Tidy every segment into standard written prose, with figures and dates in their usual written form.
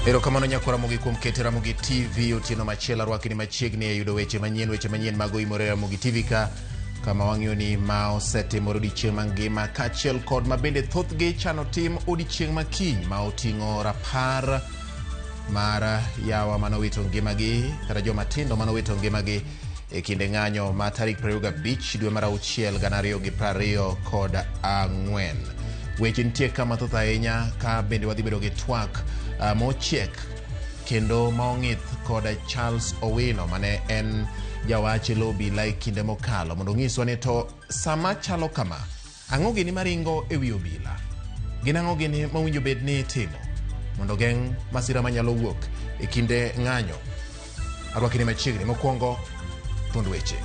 Erokamano nyakwa Ramogi kuom kete Ramogi TV otieno machielo arwakni machiegni e yudo weche manyien mag oimore Ramogi TV ka kama wang'iyo ni ma osetimore odiechieng' mangima kaachiel kod ma bende thothgi chano tim odiechieng' makiny ma oting'o rapar mar yawa manowito ngimagi kata joma tindo manowito ngimagi e kinde ng'anyo ma tarik 25 dwe mar auchiel 2024. Weche nitie ka mathoth ahinya ka bende wadhi bedo gi twak mochiek kendo ma ong'ith kod Charles Owino mane en jawach e lo obila e kinde mokalo mondo onyiswa ni to sama chalo kama ang'o gini maringo e wi obila, gin ang'o gini mowinjo bed ni itimo mondo geng' masira manyalo wuok e kinde ng'anyo. Arwakini machiegni mokwongo thuond weche.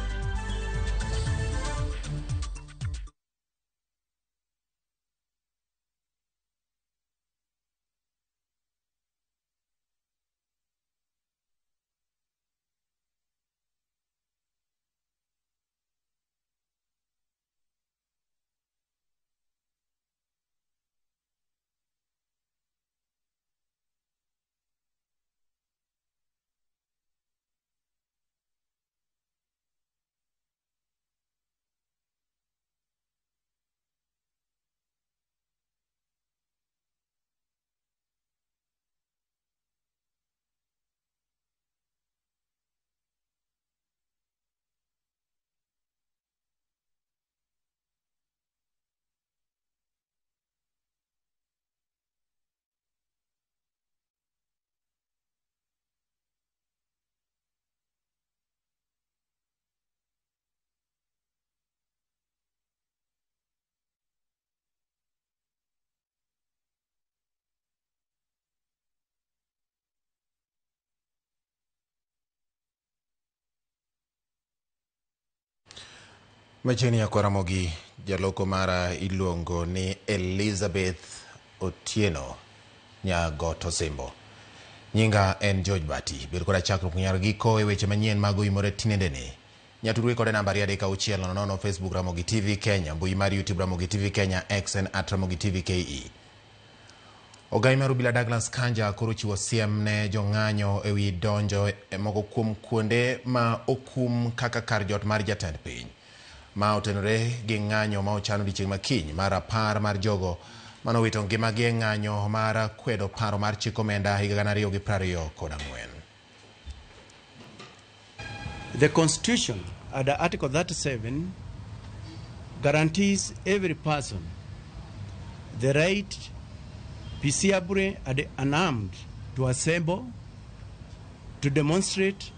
Machiegni nyakwa Ramogi, jaloko mara iluongo ni Elizabeth Otieno Nyagot Osimbo. Nyinga en George Bati. Bed koda chakruok nyar giko e weche manyien mag oimore tinendeni. Nyatudri kode namba 23600 Facebook Ramogi TV Kenya, mbui mar YouTube Ramogi TV Kenya, X en @Ramogi TV KE. Ogai mar obila Douglas Kanja koro chiwo siem ne jong'anyo ewi donjo e moko kuom kuonde ma okum kaka kar jot mar jatend piny. Ma otenore gi ng'anyo ma ochan odiechieng' makiny mar apar mar jogo manowito ngimagi e ng'anyo mar kwedo paro mar chik omenda higa 2024. The Constitution, under Article 37, guarantees every person the right peaceably and unarmed to assemble, to demonstrate,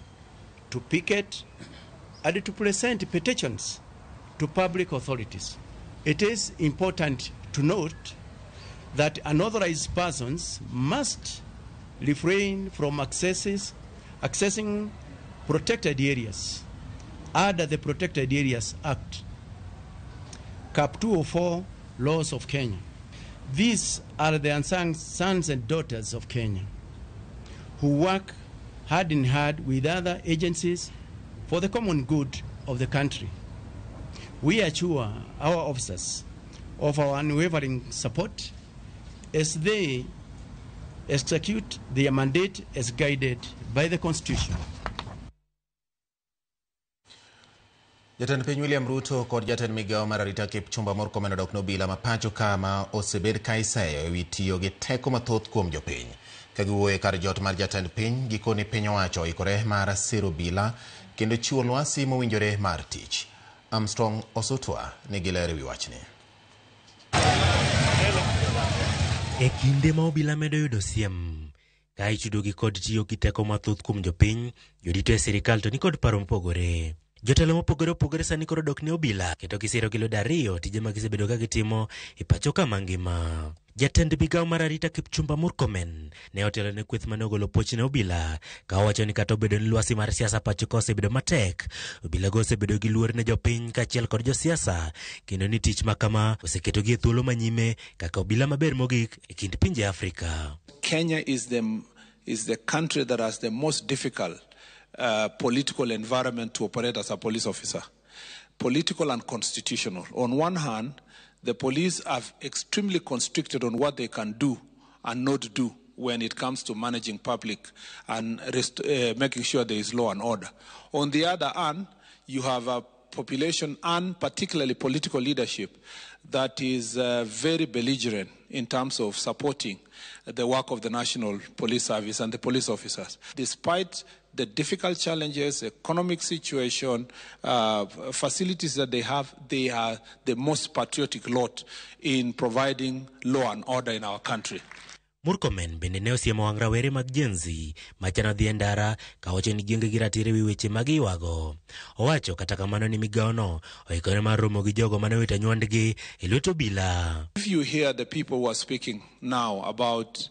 to picket, and to present petitions to public authorities. It is important to note that unauthorized persons must refrain from accessing protected areas under the Protected Areas Act, Cap 204 laws of Kenya. These are the unsung sons and daughters of Kenya who work hand in hand with other agencies for the common good of the country. We assure our officers of our unwavering support as they execute their mandate as guided by the Constitution. Jatend piny William Ruto kod jatend migawo mar arita Kipchumba Murkomen odok ne obila ma pacho ka ma osebed ka iseyo ewi tiyo gi teko mathoth kuom jopiny. Ka giwuoyo e kar jot mar jatend piny, gikoni piny owacho oikore mar siro obila kendo chiwo lwasi mowinjore mar tich. Armstrong Osutwa nigi ler ewi wachni. E kinde ma obila medo yudo siem, ka itudogi kod tiyo gi teko mathoth kuom jopiny, jorito e sirikal to nikod paro mopogore. Jotelo mopogore opogore sani koro dok ne obila kendo gisiro gi lwedo ariyo tije ma gisebedo ka gitimo e pacho ka mangima. Jatend migawo mar arita Kipchumba Murkomen ne otelo ne kweth mane ogolo puoch ne obila ka owacho ni kata obedo ni lwasi mar siasa pacho ka osebedo matek, obilago osebedo gi luor ne jopiny kaachiel kod josiasa kendo ni tich ma kama oseketogi e thuolo manyime kaka obila maber mogik e kind pinje Afrika. Kenya is the country that has the most difficult political environment to operate as a police officer. Political and constitutional. On one hand, the police are extremely constricted on what they can do and not do when it comes to managing public and making sure there is law and order. On the other hand, you have a population and particularly political leadership that is very belligerent in terms of supporting the work of the National Police Service and the police officers. Despite the difficult challenges, economic situation, facilities that they have, they are the most patriotic lot in providing law and order in our country. Murkomen bende ne osiemo wang' rawere mag Gen Z machano dhi e ndara kawacho ni gionge gi ratiro ewi weche ma giywago. Owacho kata kamano ni migawono oikore mar romo gi jogo mane owito anyuondgi e lwet obila. If you hear the people who are speaking now about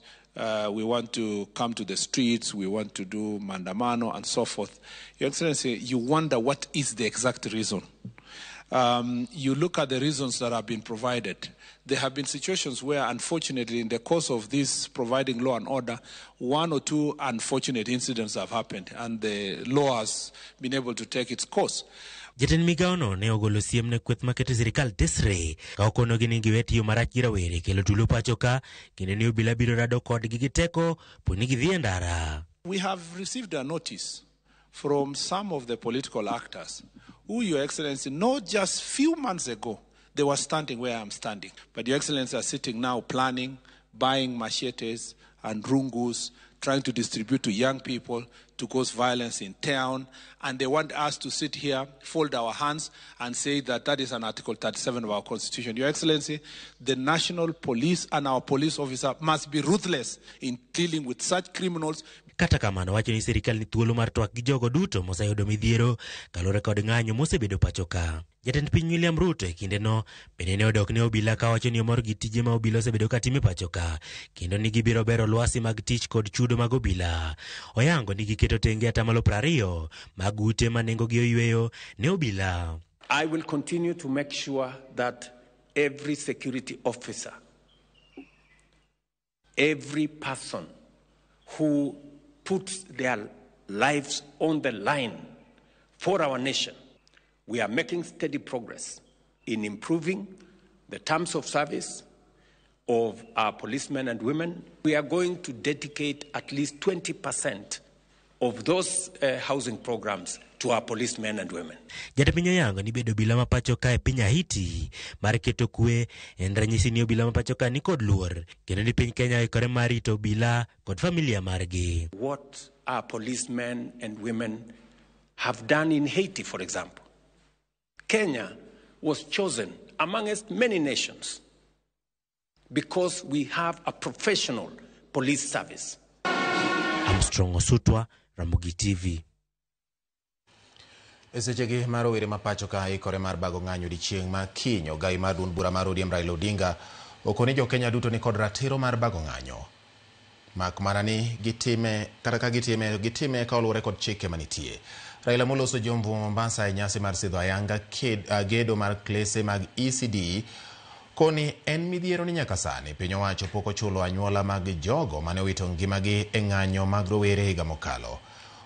we want to come to the streets, we want to do mandamano and so forth, Your Excellency, you wonder what is the exact reason. You look at the reasons that have been provided. There have been situations where, unfortunately, in the course of this providing law and order, one or two unfortunate incidents have happened, and the law has been able to take its course. Jatend migawono ne ogolo siem ne kweth maketo sirikal tesre ka okonogi ni giwe tiyo marach gi rawere kelo tulo pacho ka kendo ni obila biro rado kodgi gi teko po ni gidhi e ndara. We have received a notice from some of the political actors who, Your Excellency, not just few months ago, they were standing where I'm standing. But Your Excellency are sitting now planning, buying machetes and rungus, trying to distribute to young people to cause violence in town. And they want us to sit here, fold our hands, and say that that is an Article 37 of our Constitution. Your Excellency, the national police and our police officer must be ruthless in dealing with such criminals. Kata kamano wacho ni sirikal ni thuolo mar twak gi jogo duto moseyudo midhiero kaluwore kod ng'anyo mosebedo pacho ka. Jatend piny William Ruto e kindeno bende ne odok ne obila kawacho ni omor gi tije ma obila osebedo katimo e pacho ka kendo ni gibiro bero lwasi mag tich kod chudo mag obila. Oyango ni giketo tenge 20% mag ute ma nengogi oyweyo ne obila. I will continue to make sure that every security officer, every person who puts their lives on the line for our nation, we are making steady progress in improving the terms of service of our policemen and women. We are going to dedicate at least 20% of those housing programs to our policemen and women. Jatend piny oyango ni bedo obila ma pacho ka e piny Haiti mar keto kwe en ranyisi ni obila ma pacho ka ni kod luor kendo ni piny Kenya oikore mar rito obila kod familia margi. What our policemen and women have done in Haiti, for example. Kenya was chosen amongst many nations because we have a professional police service. Armstrong Osutwa, Ramogi TV. E sechegi mar rowere ma pacho ka ikore mar bago ng'anyo odiechieng' ma kiny, ogai mar duond bura mar ODM Raila Odinga okoni jo Kenya duto ni kod ratiro mar bago ng'anyo. Mak mana ni gitime, kata ka gitime, gitime ka oluwore kod chike manitie. Raila moloso Jomvu Mombasa e nyasi mar sidho ayanga gedo mar klese mag ECD koni en midhiero ni nyaka sani piny owacho pok ochulo anyuola mag jogo mane owito ngimagi e ng'anyo mag rowere higa mokalo.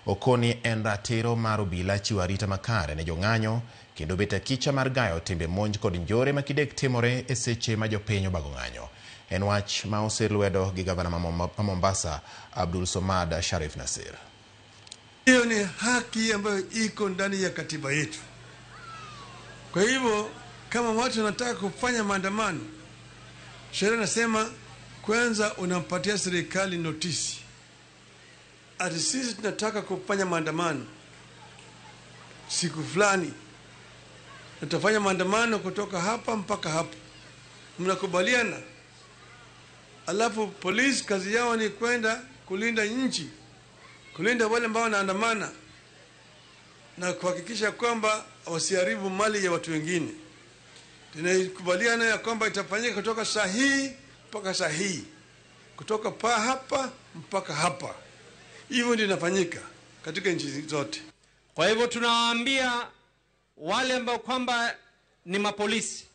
Okoni en ratiro mar obila chiwo arita makare ne jong'anyo kendo bet akicha mar gayo timbe monj kod njore ma kidek timore e seche ma jopiny obago ng'anyo. En wach ma oser lwedo gi gavana ma Mombasa Abdul Somad Sharif Nasir. Hiyo ni haki ambayo iko ndani ya katiba yetu. Kwa hivyo kama watu wanataka kufanya maandamano, sheria nasema kwanza unampatia serikali notisi. Ati sisi tunataka kufanya maandamano siku fulani, tutafanya maandamano kutoka hapa mpaka hapa, mnakubaliana? Alafu polisi kazi yao ni kwenda kulinda nchi, kulinda wale ambao wanaandamana na kuhakikisha kwamba wasiharibu mali ya watu wengine. Tunakubaliana ya kwamba itafanyika kutoka saa hii mpaka saa hii, kutoka pa hapa mpaka hapa. Hivyo ndio inafanyika katika nchi zote. Kwa hivyo tunawaambia wale ambao kwamba ni mapolisi,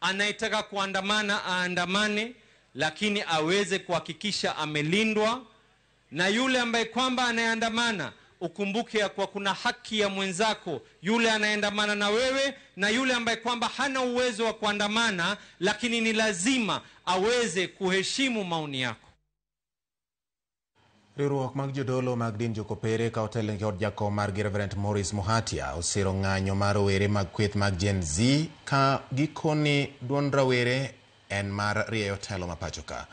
anayetaka kuandamana aandamane, lakini aweze kuhakikisha amelindwa. Na yule ambaye kwamba anayeandamana, ukumbuke ya kuwa kuna haki ya mwenzako, yule anayeandamana na wewe, na yule ambaye kwamba hana uwezo wa kuandamana, lakini ni lazima aweze kuheshimu maoni yako. Riwruok mag jodolo mag din Jokopere ka otelnegi kod jakom margi Reverend Maurice Muhatia osiro ng'anyo mar rowere mag kweth mag Gen Z ka gikoni duond rawere en mar rieyo telo ma pacho ka.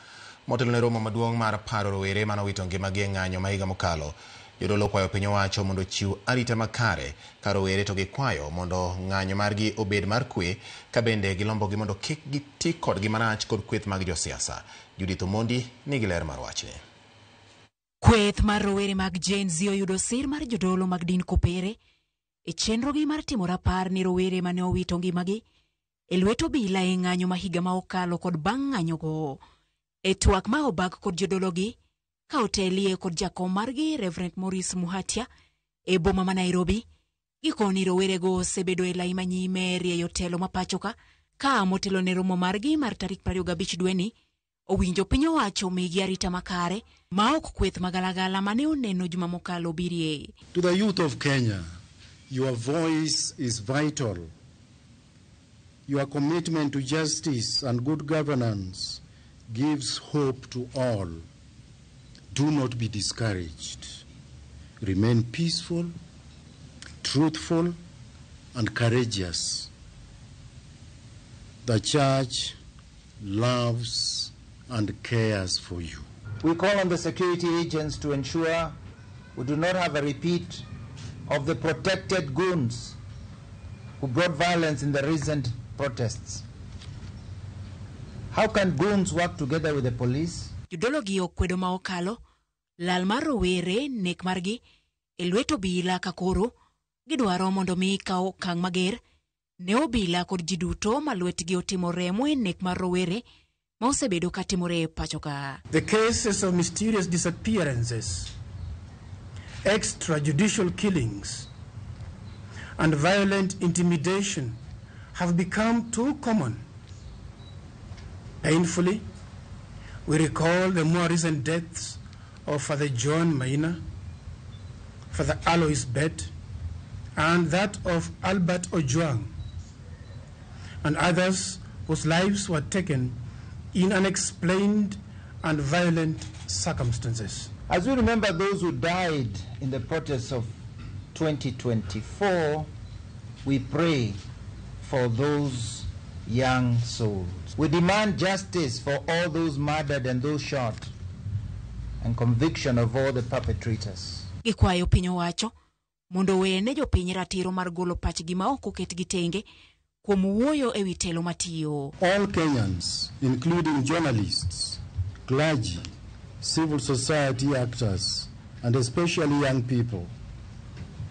Motelo ne romo maduong' mar paro rowere manowito ngimagi e ng'anyo ma higa mokalo, jodolo okwayo piny owacho mondo ochiw arita makare ka rowere to gikwayo mondo ng'anyo margi obed mar kwe ka bende gilombogi mondo kik giti kodgi marach kod kweth mag josiasa. Judith Omondi nigi ler mar wachni. Kweth mar rowere mag Gen Z oyudo sir mar jodolo mag din Kopere e chenrogi mar timo rapar ni rowere mane owito ngimagi e lwet obila e ng'anyo ma higa ma okalo kod bang' ng'anyogo. E twak ma obag kod jodologi ka otelie kod jakom margi Reverend Maurice Muhatia e boma ma Nairobi, gikoni rowerego osebedo e lai manyime e rieyo telo ma pacho ka ka motelo ne romo margi mar tarik 25 dweni owinjo piny owacho omigi arita makare ma ok kweth magalagala mane oneno juma mokalo birie. To the youth of Kenya, your voice is vital. Your commitment to justice and good governance gives hope to all. Do not be discouraged. Remain peaceful, truthful, and courageous. The church loves and cares for you. We call on the security agents to ensure we do not have a repeat of the protected goons who brought violence in the recent protests. How can goons work together with the police? Jodologi okwedo ma okalo lal mar rowere nek margi e lwet obila ka koro gidwaro mondo mi kaw okang' mager ne obila kod ji duto ma lwetgi otimo remo e nek mar rowere ma osebedo ka timore e pacho ka. The cases of mysterious disappearances, extrajudicial killings, and violent intimidation have become too common. Painfully, we recall the more recent deaths of Father John Maina, Father Alois Bett, and that of Albert Ojwang, and others whose lives were taken in unexplained and violent circumstances. As we remember those who died in the protests of 2024, we pray for those young souls. We demand justice for all those murdered and those shot, and conviction of all the perpetrators. Gikwayo piny owacho mondo owene jopiny ratiro mar golo pachgi ma ok oketgi tenge kuom wuoyo e wi telo matiyo. All Kenyans, including journalists, clergy, civil society actors, and especially young people,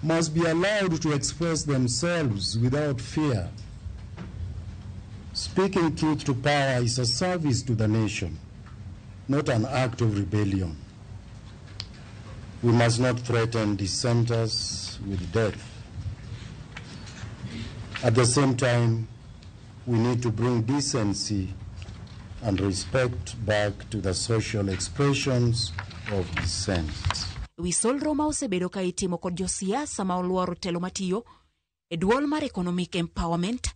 must be allowed to express themselves without fear. Speaking truth to power is a service to the nation, not an act of rebellion. We must not threaten dissenters with death. At the same time, we need to bring decency and respect back to the social expressions of dissent. Wi solro ma osebedo ka itimo kod josiasa ma oluoro telo matiyo e duol mar economic empowerment,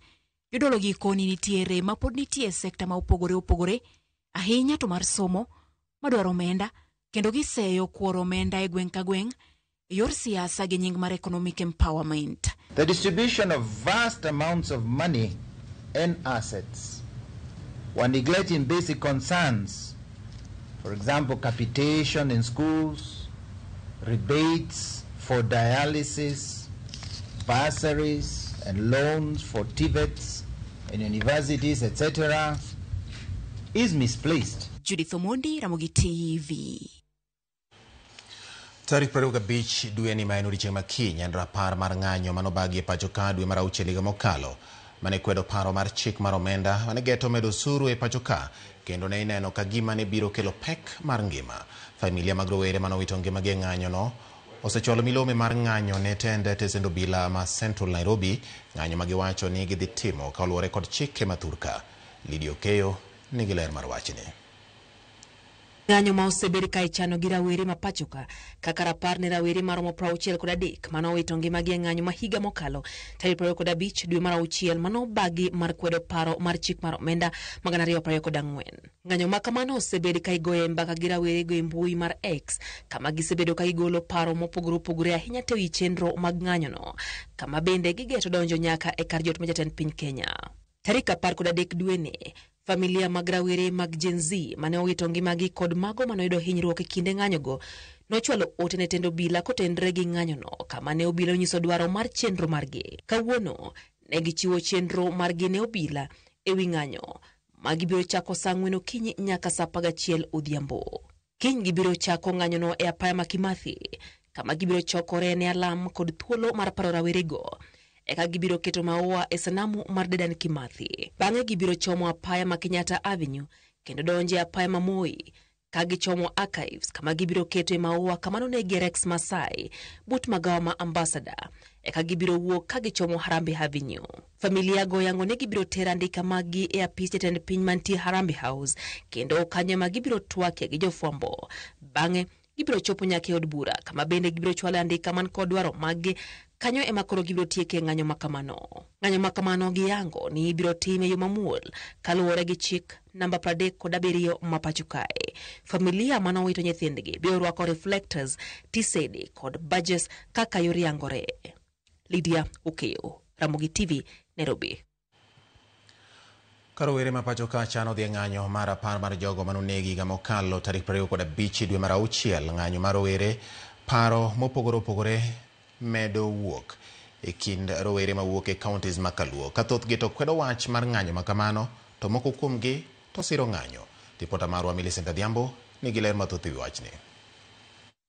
jodolo gi koni nitiere ma pod nitie e sekta ma opogore opogore ahinya to mar somo madwaro omenda kendo giseyo kuoro omenda e gweng' ka gweng' e yor siasa gi nying mar economic empowerment. The distribution of vast amounts of money and assets while neglecting basic concerns, for example, capitation in schools, rebates for dialysis, bursaries and loans for TVETs and universities, etc., is misplaced. Judith Omondi, Ramogi TV. Tarik 25 dweni ma en odiechieng' ma kiny en rapar mar ng'anyo manobagi e pacho ka dwe mar auchiel higa mokalo mane kwedo paro mar chik mar omenda mane geto medo osuru e pacho ka kendo ne ineno ka gima ne biro kelo pek mar ngima. Familia mag rowere manowito ngimagi e ng'anyo no osechwalo milome mar ng'anyo ne tend tesend obila ma Central Nairobi, ng'anyo ma giwacho ni gidhi timo ka oluwore kod chike ma thurka. Lydia Okeyo nigi ler mar wachni. Ng'anyo ma osebed ka ichano gi rawere ma pachoka kaka rapar ne rawere maromo 63 mane owito ngimagi e ng'anyo ma higa mokalo tarik 25 dwe mar auchiel mano bagi mar kwedo paro mar chik mar omenda ma 2024. Ng'anyo ma kamano osebed ka igoye mbaka gi rawerego e mbui mar X kama gisebedo ka gigolo paro mopogore opogore ahinya te wi chenro mag ng'anyono kama bende gigeto donjo nyaka e kar jot ma jatend piny Kenya. Tarik 13 dweni, familia mag rawere mag Gen Z mane owito ngimagi kod mago mane oyudo hinyruok e kinde ng'anyogo nochwalo ote ne tend obila kotenre gi ng'anyono kama ne obila onyiso dwaro mar chenro margi. Kawuono ne gichiwo chenro margi ne obila e wi ng'anyo ma gibiro chako saa 4 okinyi nyaka saa 11 odhiambo. Kiny gibiro chako ng'anyono e apaya ma Kimathi kama gibiro chokore ne alam kod thuolo mar paro rawerego. Eka gibiro keto maua e sanamu mar Dedan Kimathi. Bang'e gibiro chomo apaya ma Kenyatta Avenue kendo donjo e apaya ma Moi ka gichomo Archives kama gibiro ketoe maua kama nonegi Rex Masai but magawa ma Ambassador. Eka gibiro wuok ka gichomo Harambee Avenue. Familia go yango ne gibiro tero andika maggi e apis jatend piny mantie Harambee House kendo kanyo ema gibiro twakie gi jofwambo. Bang'e gibiro chopo nyaka e od bura kama bende gibiro chwalo andika man kod dwaro maggi. Kanyo ema koro gibiro tieke ng'anyo makamano. Ng'anyo makamano giyango ni ibiro tim e yo mamuol kaluwore gi chik namba 37 ma pacho kae. Familia manowito nyithindgi biro rwako reflectors, tisede kod badges kaka yor yangore. Lydia Okeyo, Ramogi TV, Nairobi. Ka rowere ma pacho ka chano dhi e ng'anyo mar apar mar jogo manonegi higa mokalo tarik 25 dwe mar auchiel, ng'anyo mar rowere paro mopogore opogore medo wuok e kind rowere mawuok e counties ma kaluo. Ka thothgi to kwedo wach mar ng'anyo ma kamano, to moko kuomgi to siro ng'anyo. Ripota marwa Millicent Adhiambo nigi ler mathoth e wi wachni.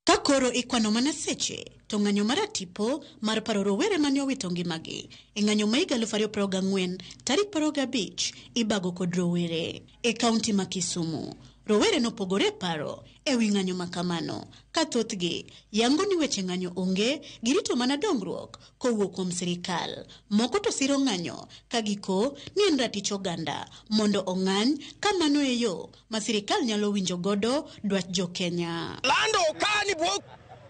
Ka koro ikwano mana seche, to ng'anyo mar atipo mar paro rowere mane owito ngimagi e ng'anyo ma higa 2024 tarik 25 ibago kod rowere. E kaunti ma Kisumu, rowere nopogore paro e wi ng'anyo ma kamano, ka thothgi yango ni weche ng'anyo onge, girito mana dongruok kowuok kuom sirikal. Moko to siro ng'anyo ka giko ni en ratich oganda mondo ong'any ka mano e yo ma sirikal nyalo winjo godo dwach jo Kenya. Lando ka ni bwo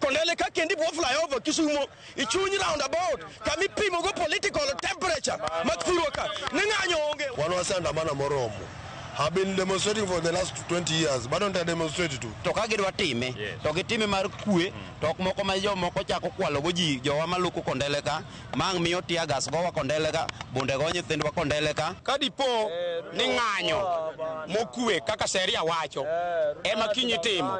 Kondele ka kendi bwo flyover Kisumo ichuny roundabout kama ipimo go political temperature mag thurwa ka ni ng'anyo onge. Wan waseandamana moromo. Have been demonstrating for the last 20 years. Bado nita demonstrate tu. To ka gidwa time, to gitime mar kwe, to ok moko ma jomoko chako kwalo go ji, jowa maluko Kondele ka, mang' miyo tear gas gowa Kondele ka, bunde go nyithindwa Kondele ka. Ka dipo ni ng'anyo mokwe kaka sheria wacho, ema kiny itimo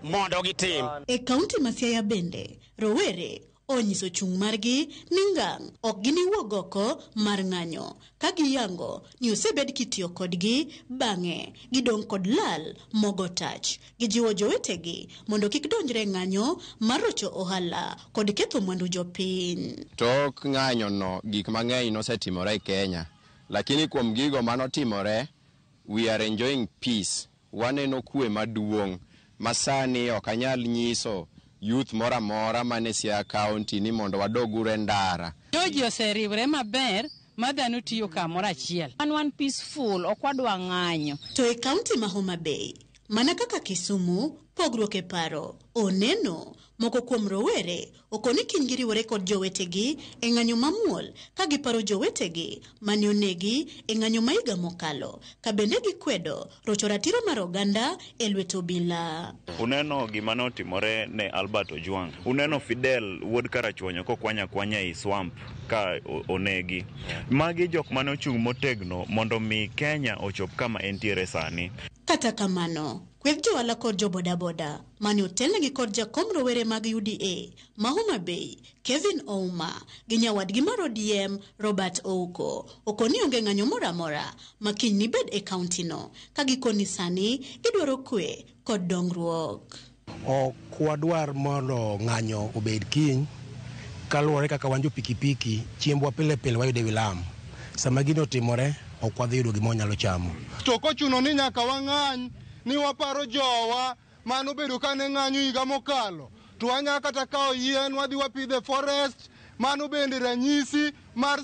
mondo gitim. E kaunti ma Siaya bende, rowere onyiso chung' margi ni ngang' ok giniwuog oko mar ng'anyo ka giyango ni osebed kitiyo kodgi bang'e gidong' kod lal mogo tach. Gijiwo jowetegi mondo kik donjre ng'anyo mar rocho ohala kod ketho mwandu jopiny. Tok ng'anyo no gik mang'eny nosetimore e Kenya, lakini kuom gigo manotimore, we are enjoying peace. Waneno kwe maduong' ma sani ok anyal nyiso youth moro amora mane Siaya County ni mondo wadog uru e ndara. Joji oseriwre maber ma dhano tiyo kamoro achiel. Wan peaceful, ok wadwa ng'anyo. To e kaunti ma Homa Bay, mana kaka Kisumu, pogruok e paro oneno. Moko kuom rowere okoni kiny giriwore kod jowetegi e ng'anyo mamuol ka giparo jowetegi mane onegi e ng'anyo ma higa mokalo, ka bende gikwedo rocho ratiro mar oganda e lwet obila. Uneno gima notimore ne Albert Ojwang. Uneno Fidel wuod Karachuonyo kokwanya kwanya ei swamp ka onegi. Magi jok mane ochung' motegno mondo mi Kenya ochop kama entiere sani. Kata kamano, kweth johala kod jobodaboda mane otelnegi kod jakom rowere mag UDA ma Homa Bay, Kevin Ouma, gi nyawadgi mar ODM Robert Ouko okoni onge ng'anyo moro amora ma kiny nibed e kaunti no, ka gikoni sani gidwaro kwe kod dongruok. Ok wadwar mondo ng'anyo obed kiny, kaluwore kaka wan jo pikipiki, chiembwa pile pile wayudo e wi lam. Sama gino otimore, ok wadhi yudo gima wanyalo chamo. To kochuno ni nyaka wang'any ni waparo jowa mano bedo kane ng'anyo higa mokalo, to wanya kata kawo yien wadhi wapidhe forest Mano bende ranyisi mar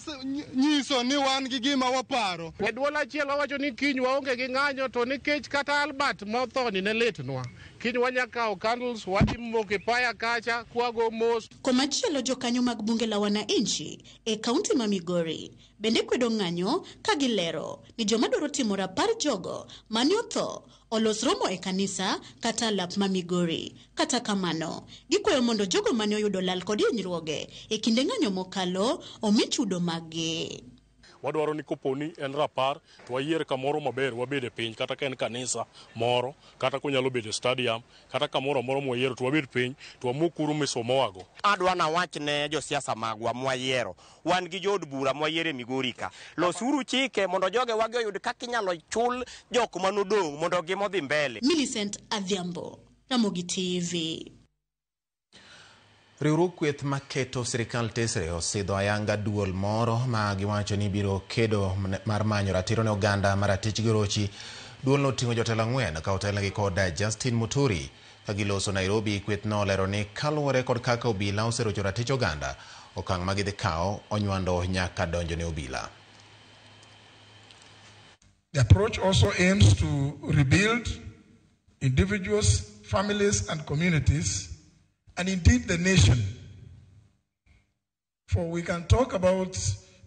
nyiso ni wan gi gima waparo. E duol achiel wawacho ni kiny waonge gi ng'anyo to nikech kata Albert mothoni ne litnwa. Kiny wanya kawo candles wadhi moko e paya kacha kwago mos. Komachielo jokanyo mag bunge la wananchi e kaunti ma Migori bende kwedo ng'anyo ka gilero ni joma dwaro timo rapar jogo mane otho olos romo e kanisa kata alap ma Migori. Kata kamano, gikwayo mondo jogo mane oyudo lal kod hinyruoge e kinde ng'anyo mokalo omi chudo maggi. Wadwaro ni koponi en rapar to wayier kamoro maber wabed e piny, kata ka en kanisa moro, kata konyalo bedo e stadium, kata kamoro amora mwayiero to wabed piny to wamukuru misomowago. Adwa nawach ne josiasa magwa mwayiero, wan gi jood bura mwayiero e Migori ka, losuru chike mondo joge wagi oyud kaka inyalo chul jok manodong' mondo ngima odhi mbele. Millicent Adhiambo, Ramogi TV. Riwruog kweth maketo sirikal tesre osidho ayanga duol moro ma giwacho ni biro kedo mar manyo ratiro ne oganda ma ratichgi orochi. Duolno oting'o jotelo 4 ka otelnegi kod Justin Muturi. Ka giloso Nairobi, kwethno olero ni kaluwore kod kaka obila oserocho ratich oganda, okang' ma gidhi kawo onywando nyaka donjo ne obila. The approach also aims to rebuild individuals, families and communities, and indeed the nation. For we can talk about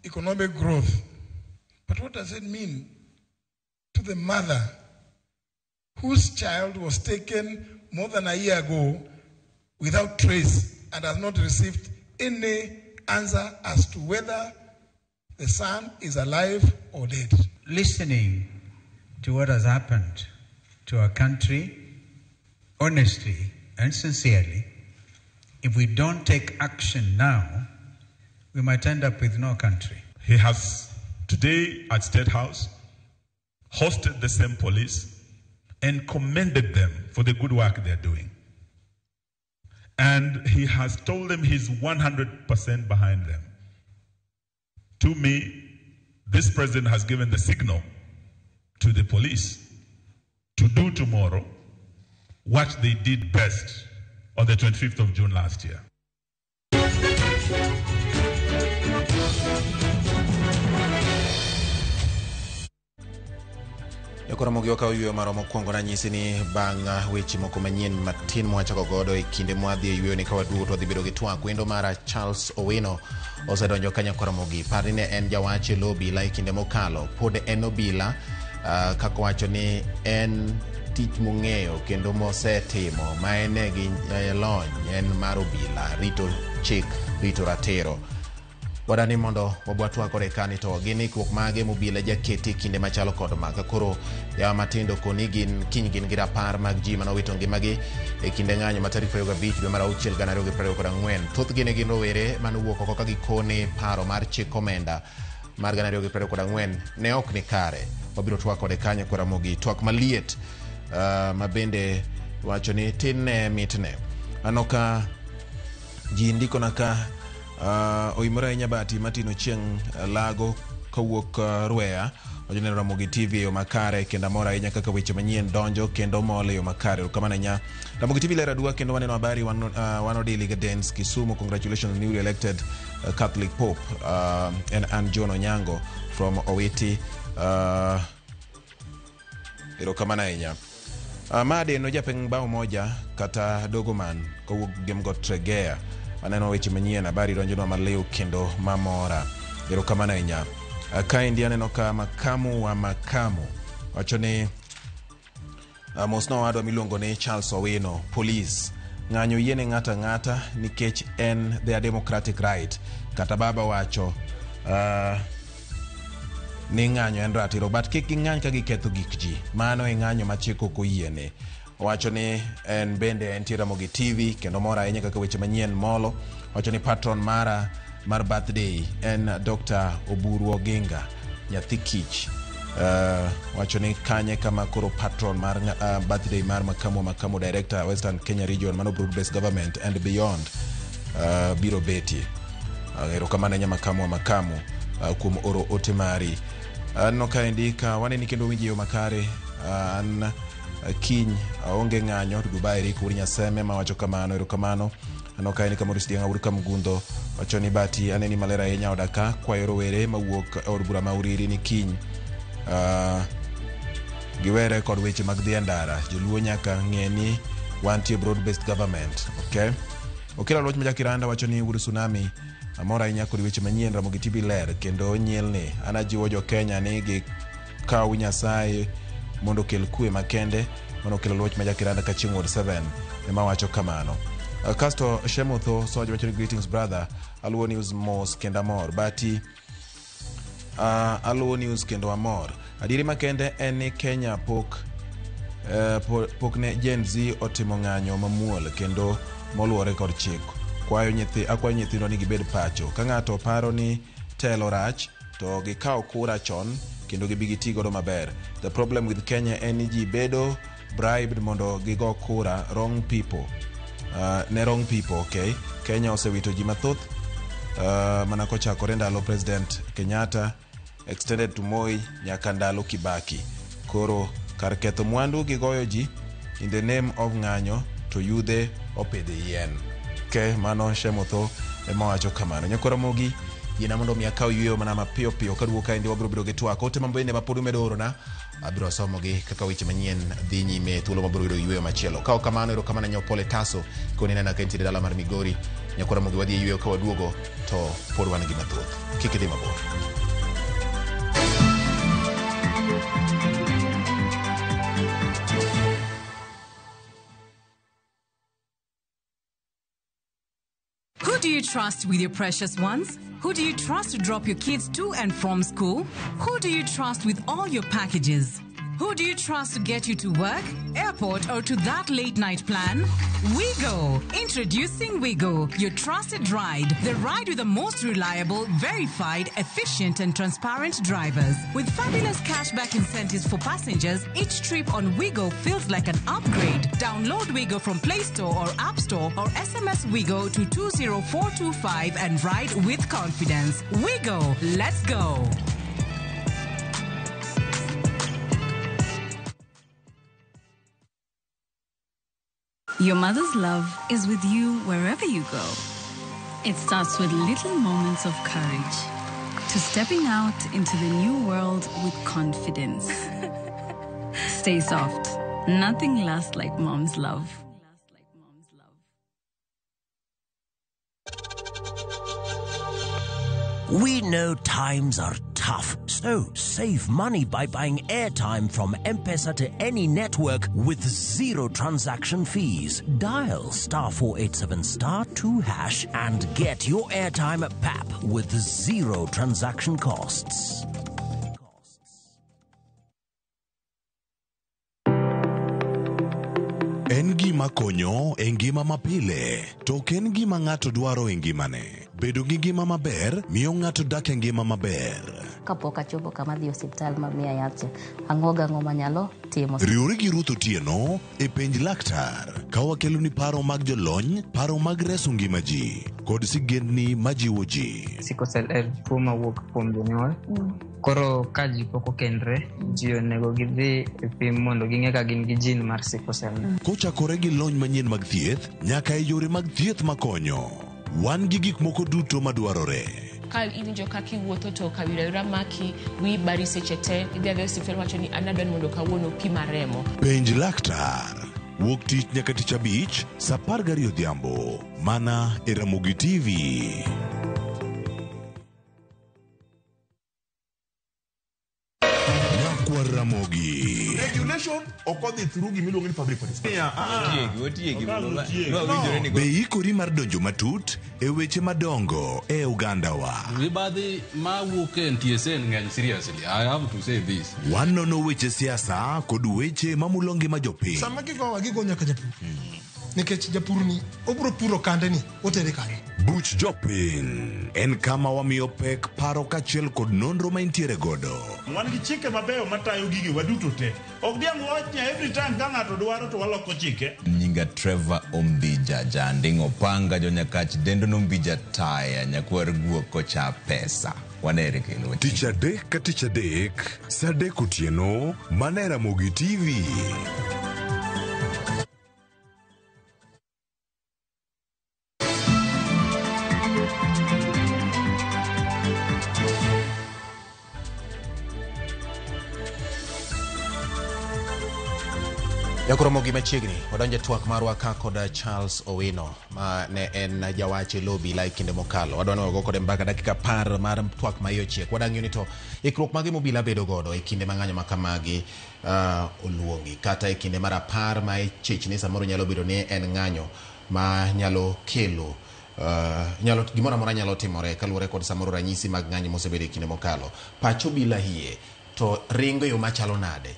economic growth, but what does it mean to the mother whose child was taken more than a year ago without trace and has not received any answer as to whether the son is alive or dead? Listening to what has happened to our country, honestly and sincerely, if we don't take action now, we might end up with no country. He has today at State House hosted the same police and commended them for the good work they're doing. And he has told them he's 100% behind them. To me, this president has given the signal to the police to do tomorrow what they did best on the 25th of June last year. Koro okawo yweyo marwa mokwongo nanyisi ni bang' weche moko manyien matin mwachako godo e kinde mwadhi e yweyo ni ka waduogo to wadhi bedo gi twak. Wendo mara Charles Owino osedonjo ka Nyakwar-Ramogi. Par ni ne en jawach e lo obila e kinde mokalo. Pod en obila kaka owacho ni en tich mong'eyo kendo mosetimo ma en e gi lony en mar obila, rito chik, rito ratiro. Wadani mondo wabwa twak kode kani to gin ikruok mage mobila jaketi kinde machalo kod ma. Ka koro yawa matindo koni gin kiny gin gi rapar mag ji manowito ngimagi e kinde ng'anyo ma tarik 25 dwe mar 6 2024. Thothgi ne gin rowere manowuok oko ka gikone paro mar chik omenda mar 2024 ne ok ni kare. Wabiro twak kode kanyo Nyakwar-Ramogi, twak maliet ma bende wacho ni tinne mitne. Aneno ka ji ndikona ka oimore ahinya Bahati Martin Ochieng' Lago kawuok Rweya. Ojoneno Ramogi TV e yo makare kendo amor ahinya kaka weche manyien donjo kendo mol e yo makare. Erokamano ahinya. Ramogi TV ler adua kendo waneno habari wan Odili Gardens Kisumu. Congratulations newly elected Catholic Pope and Ann John Onyango from Owiti. Erokamano ahinya. Ma deno japeng bao moja kata dogoman kowuok Gemgot Tregea. Aneno weche manyien, habari donjonwa maliw kendo mamora. Erokamano ahinya. Kaendi aneno ka makamu wa makamu wacho ni mosna owadwa miluongo ni Charles Owino, police ng'anyo yiene ng'ato ang'ata nikech en their democratic right. Kata baba wacho ni ng'anyo en ratiro, but kik ging'any ka giketho gik ji. Mano e ng'anyo ma chik ok oyiene. Owacho ni en bende entie Ramogi TV kendo mor ahinya kaka weche manyien molo. Owacho ni patron mara mar birthday en Dr. Oburu Oginga, nyathi kich. Wacho ni kanye kama koro patron mar birthday mar makamu director Western Kenya Region mano broad based government and beyond biro betie. Erokamano ahinya makamu kuom oro ote mari. Aneno kaendi ka waneni kendo winji e yo makare. An kiny aonge ng'anyo to Dubai Rick Wuod Nyaseme mawacho kamano. Erokamano. Aneno kae ni Kamoris Diang'a wuod Kamgundho wacho ni Bati aneni maler ahinya oda ka kwayo rowere mawuok e od bura ma Uriri ni kiny giwere kod weche mag dhi e ndara. Joluo nyaka ng'e ni wantie broad based government. Okay. Okelo Oluoch ma Jakiranda wacho ni wuod Tsunami amor ahinya kod weche manyien Ramogi TV ler kendo nyilni. An ajiwo jo Kenya ni gikaw Nyasaye mondo okel kwe makende mano okelo Oluoch ma Jakiranda ka chieng' Ward 7 ema wacho kamano. Kasto Shemotho Soja wacho ni greetings brother, aluwo news mos kendo amor. Bati aluwo news kendo amor. Adieri makende en ni Kenya pok pok ne Gen Z otimo ng'anyo mamuol kendo moluwore kod chik. Kwayo nyithi akwayo nyithindwa ni gibed pacho. Ka ng'ato paro ni telo rach to gikaw kura chon kendo gibi giti godo maber. The problem with Kenya en ni ji bedo bribed mondo gigo kura wrong people. Ne wrong people, okay. Kenya osewito ji mathoth mana kochakore ndalo President Kenyatta extended to Moi nyaka ndalo Kibaki. Koro kar ketho mwandu gi goyo ji in the name of ng'anyo to yudhe opidhi yien. Okay, mano Shemotho ema wacho kamano. Nyakwa Ramogi, yiena mondo mi akaw yueyo mana mapiyo piyo kaduogo kaendi wabiro bedo gi twak. Ote ma bende ma pod umedo orona abiro somogi kaka weche manyien dhi nyime thuolo mabiro yudo yueyo machielo. Ka ok kamano, erokamano ne Pole Taso koni nena ka intiere dala mar Migori. Nyakwa Ramogi wadhi e yueyo ka waduogo to pod wan gi mathoth. Kik idhi mabor. Who do you trust with your precious ones? Who do you trust to drop your kids to and from school? Who do you trust with all your packages? Who do you trust to get you to work, airport, or to that late night plan? Wigo! Introducing Wigo, your trusted ride. The ride with the most reliable, verified, efficient, and transparent drivers. With fabulous cashback incentives for passengers, each trip on Wigo feels like an upgrade. Download Wigo from Play Store or App Store or SMS Wigo to 20425 and ride with confidence. Wigo, let's go! Your mother's love is with you wherever you go. It starts with little moments of courage to stepping out into the new world with confidence. Stay soft. Nothing lasts like mom's love. We know times are tough, so save money by buying airtime from M-Pesa to any network with zero transaction fees. Dial star 487 star 2 hash and get your airtime at PAP with zero transaction costs. En gima konyo e ngima mapile, to ok en gima ng'ato dwaro e ngimane. Bedo gi ngima maber miyo ng'ato dak e ngima maber. Kapok achopo kama adhi e osiptal ma miya yath cha, ang'o gang'o manyalo timo. Riwri gi Ruth Otieno e Penj Laktar ka wakeloni paro mag jolony, paro mag reso ngima ji, kod sigendni majiwo ji. Sickle cell en tuo mawuok kuom jonyuol. Koro ka ji pok okendre, ji onego gidhi e pim mondo ging'e ka gin gi gene mar sickle cell. Kochakore gi lony manyien mag thieth nyaka e yore mag thieth makonyo. Wan gi gik moko duto madwarore. Ka iwinjo kaka iwuotho to kawira wira maki, wiyi bari seche te, idhi adhiya e osiptal wacho ni an adwa ni mondo kawuono opima remo. Penj laktar. Wuok tich nyaka tich abich, saa 12 odhiambo. Mana e Ramogi TV. Nyakwar Ramogi. Regulation ok odhi through gima iluongo ni public participation. Otiegi, otiegi. No. Be ikori mar donjo matut e weche madongo e ogandawa? Mibadhi ma wuok e NTSA ng'eny seriously. I have to say this. Wanono weche siasa kod weche mamulo ngima jopiny. Sama gigowa gigo nyaka japur. Nikech japur ni obro puro kande ni otere kanye. Buch Jopiny en kama wamiyo pek paro kaachiel kod nonro ma intiere godo. Wan gi chike mabeyo matayo gige waduto te. Ok diang' wawach ni every time ka ng'ato dwaro to waloko chike. Nyinga Trevor Ombija Janding Opanga Jonyakach Dendo Nombija Taya Nyakwar Guok Kocha Pesa. Wanere kendo. Tich adek ka tich adek, saa adek otieno, mana e Ramogi TV. Jakoromogi machiegni wadonjo e twak marwa ka kod Charles Owino ma ne en jawach e lo obila e kinde mokalo. Wadwa ni wago kode mbaka dakika 10 mar twak ma iye ochiek. Wadang'iyo ni to ikruok mage mobila bedo godo e kinde ma ng'anyo ma kamagi oluongi kata e kinde mar 10 ma ichich ni samoro nyalo bedo ni en ng'anyo ma nyalo kelo nyalo gimoro amora nyalo timore kaluwore kod samoro ranyisi mag ng'anyo mosebedo e kinde mokalo. Pach obila hie to ringo e yo machalo nade?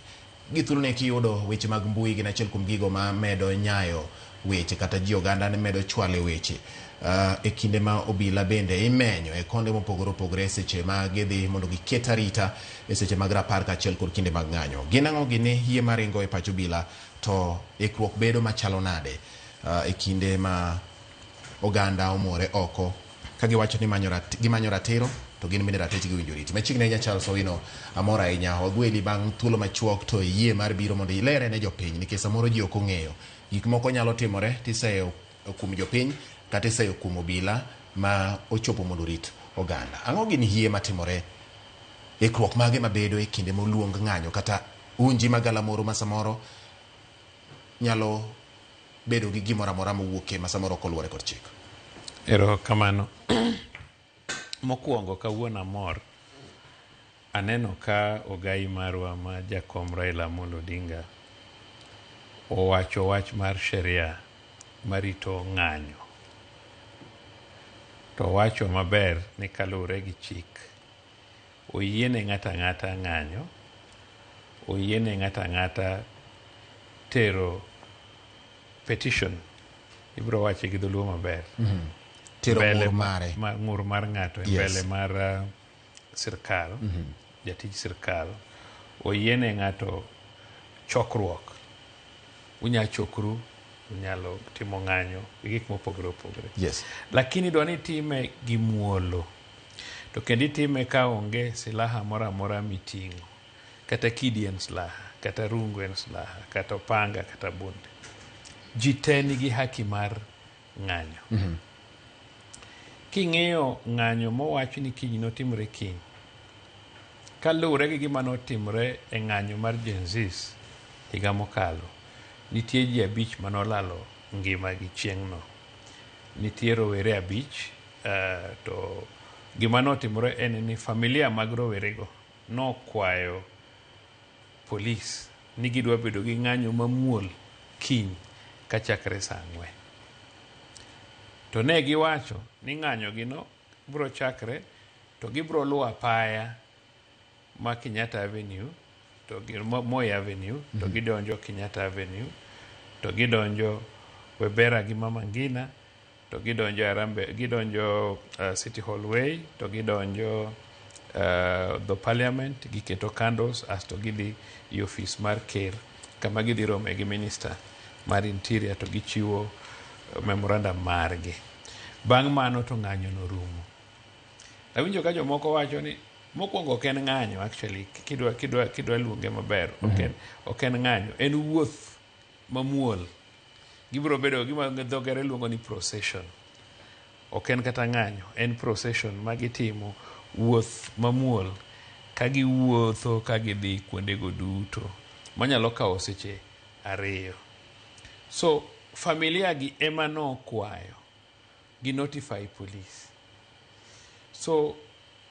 Gi thuolone kiyudo weche mag mbui gin achiel kuom gigo ma medo nyayo weche kata ji oganda ne medo chwale weche e kinde ma obila bende imenyo e konde mopogore opogore e seche ma gidhi mondo giket arita e seche mag rapar kaachiel kod kinde mag ng'anyo. Gin ang'o gini yie maringo e pach obila to ikruok bedo machalo nade e kinde ma oganda omore oko ka giwacho ni gimanyo ratiro to gin bende ratechgi owinjo riti. Machiegni ahinya Charles Owino, amor ahinya wagweli bang' thuolo machuok to iyie mar biro mondo ilere ne jopiny nikech samoro ji ok ong'eyo. Gik moko nyalo timore tiseyo kuom jopiny kata iseyo kuom obila ma ochopo mondo orit oganda. Ang'o gin hie matimore, ikruok mage mabedo e kinde moluong ng'anyo kata unji magalamoro ma samoro nyalo bedo gi gimoro amora mowuokie ma samoro ok oluwore kod chik? Erokamano. Mokwongo kawuono amor aneno ka ogai marwa ma jakom Raila Amolo Odinga owacho wach mar sheria marito ng'anyo. To owacho maber ni kaluwore gi chik, oyiene ng'ato ang'ata ng'anyo, oyiene ng'ato ang'ata tero petition, ibiro wache gi dholuo maber. Tero Mbele ng'ur mare. Ng'ur mar ng'ato e mbele mar sirkal, jatij sirkal, oyiene ng'ato chokruok. Unya chokru, unyalo timo ng'anyo gi gik mopogore opogore. Lakini dwa ni itime gi muolo. To kendo itime ka onge silaha moro amora miting'o. Kata kidi en silaha, kata rungu en silaha, kata opanga, kata bunde. Ji te nigi haki mar ng'anyo. King'iyo ng'anyo mowach ni kiny notimre kiny, kaluwore gi gima notimre e ng'anyo mar Gen Zs higa mokalo, nitie ji 5 manolalo ngimagi chieng'no. Nitie rowere 5, to gima notimore en ni familia mag rowerego nokwayo polis ni gidwa bedo gi ng'anyo mamuol kiny kachakre saa 4. To ne giwacho ni ng'anyo gino biro chakre to gibiro luwo apaya ma Kenyatta Avenue to gi Moi Avenue to gidonjo Kenyatta Avenue to gidonjo Webera gi Mama Ngina to gidonjo Harambee, gidonjo City Hall Way to gidonjo the Parliament, giketo candles asto gidhi e ofis mar ker kama gidhi rome gi minister mar interior to gichiwo memorandum margi. Bang' mano to ng'anyo norumo. Awinjo ka jomoko wacho ni mokwongo ok en ng'anyo actually, kidwa luonge maber, ok en ng'anyo, en wuoth mamuol. Gibiro bedo gima dho ngere luongo ni procession. Ok en kata ng'anyo, en procession ma gitimo wuoth mamuol ka giwuotho ka gidhi kuondego duto manyalo kawo seche 2. So familia gi ema nokwayo gi notify police. So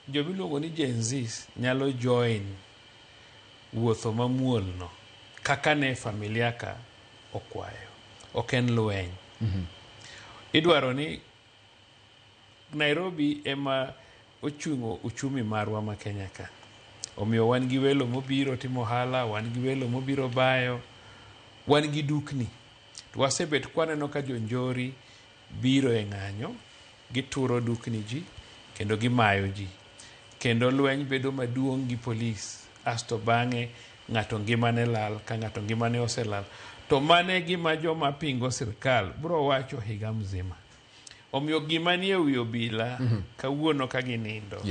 jomiluongo ni Gen Zs nyalo join wuotho mamuol no kaka ne familia ka okwayo. Ok en lweny. Idwaro ni Nairobi ema ochung'o uchumi marwa ma Kenya ka. Omiyo wan gi welo mobiro timo ohala, wan gi welo mobiro bayo, wan gi dukni. To wasebet kwaneno ka jonjori biro e ng'anyo, gituro dukni ji, kendo gimayo ji. Kendo lweny bedo maduong' gi polis, asto bang'e ng'ato ngimane lal, ka ng'ato ngimane oselal. To mane gima joma pingo sirkal biro wacho higa mzima. Omiyo gima nie wi obila kawuono ka ginindo.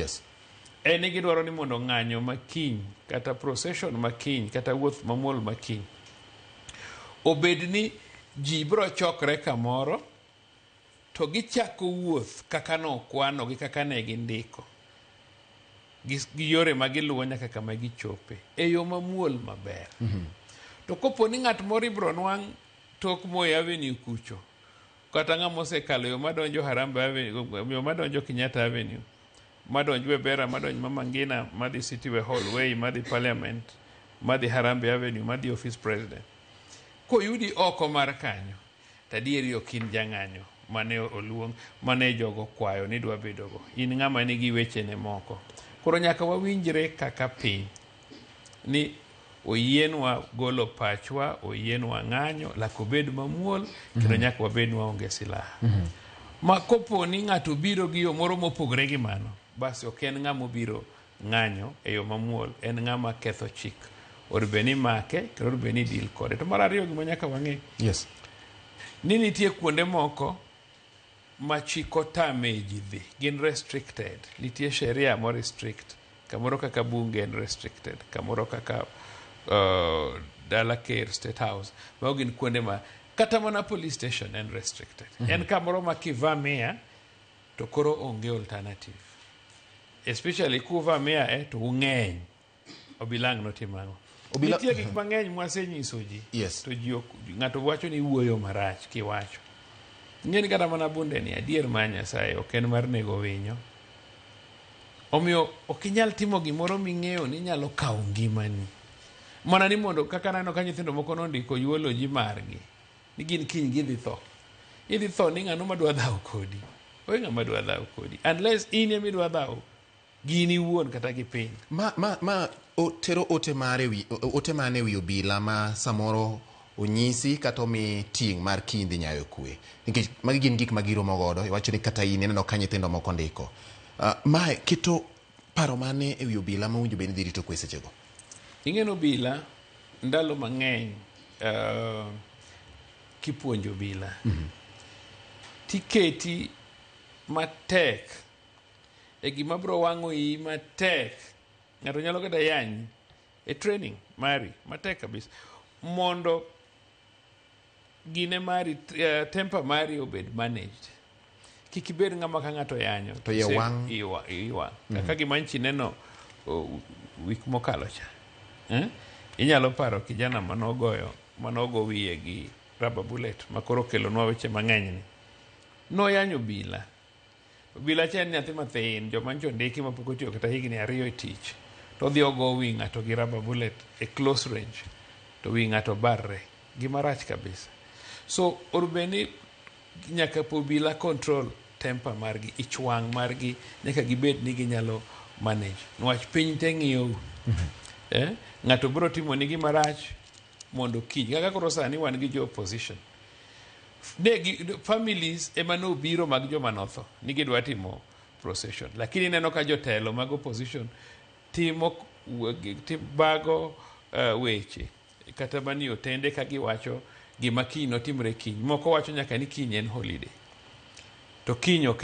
En ni gidwaro ni mondo ng'anyo makiny, kata procession makiny, kata wuoth mamuol makiny, obed ni ji biro chokre kamoro to gichako wuoth kaka nokwano gi kaka ne gindiko gi yore ma giluwo nyaka kama gichope e yo mamuol maber. To kopo ni ng'at moro ibro nwang' tok Moi Avenue kucho, kata ng'ama osekalo yo madonjo Harambee Avenue, yo madonjo Kenyatta Avenue, madonj Webera, madonj Mama Ngina, madhi City Hall Way, madhi Parliament, madhi Harambee Avenue, madhi Office President. Koyudi oko mar kanyo, to adieri ok in jang'anyo mane oluong, mane jogo kwayo ni dwa bedogo. In ng'ama nigi wechene moko. Koro nyaka wawinjre kaka piny ni oyienwa golo pachwa, oyienwa ng'anyo, lak obed mamuol, kendo nyaka wabed ni waonge silaha. Ma kopo ni ng'ato biro gi yo moro mopogore gi mano, basi ok en ng'ama obiro ng'anyo e yo mamuol, en ng'ama ketho chik. Onego bed ni imake, kendo onego bed ni deal kode. To mar ariyo gima nyaka wang'e, ni nitie kuonde moko ma chik otame ji dhi, gin restricted. Nitie sheria mo restrict. Kamoro kaka bunge en restricted, kamoro kaka dala ker, State House. Mago gin kuonde ma kata mana police station en restricted. En kamoro ma kivamia to koro onge alternative. Especially kuvamia to ung'eny. Obilang notimo ang'o? Nitie gik mang'eny mwasenyiso ji. To ji ok, ng'ato wacho ni iwuoyo marach kiwacho. Ing'e ni kata mana bunde ni adier mar Nyasaye ok en mar nego winyo. Omiyo ok inyal timo gimoro ming'eyo ni nyalo kawo ngimani. Mana ni mondo kaka aneno ka nyithindo moko nondiko eulogy margi ni gin kiny gidhi tho. Idhi tho ni ng'ano madwa dhawo kodi. Onge ng'ama dwa dhawo kodi. Unless in ema idwa dhawo gin iwuon kata gi piny. Ma tero ote mare wi ote mane wi obila ma samoro onyisi kata omi ting' mar kiny dhi nyayo kwe. Nikech magi gin gik ma giromo godo, iwacho ni kata in ineno ka nyithindo moko ndiko. Mae keto paro mane e wi obila ma owinjo bed ni dhi rito kwe sechego? Ing'e ni obila ndalo mang'eny kipuonjo obila tiketi matek e gima biro wang'o iyi matek. Ng'ato nyalo kata yanyi e training mari matek kabisa mondo gine mari temper mari obed managed. Kik ibed ng'ama ka ng'ato yanyo to iye wang'. Iye wang'. Kaka gima nchi neno wik mokalo cha. Inyalo paro kijana manogo wiye gi rubber bullet makoro kelonwa weche mang'eny ni. Noyanyo obila. Obila cha en nyathi mathin, joma ncho ndiki mapok otiyo kata higni 2 e tich. To odhi ogo wi ng'ato gi rubber bullet e close range. To wi ng'ato barre. Gima rach kabisa. So onego nyaka obila control temper margi, ich wang' margi, nyaka gibed ni ginyalo manage. Niwach piny te ng'iyou. Ng'ato biro timo nigi marach mondo kiny. Kaka koro sani wan gi jo opposition. Families ema nobiro mag joma notho ni gidwa timo procession. Lakini ineno ka jotelo mag opposition timo bago weche kata mani otende ka giwacho gima kiny notimre kiny. Moko wacho nyaka ni kiny en holiday. To kiny ok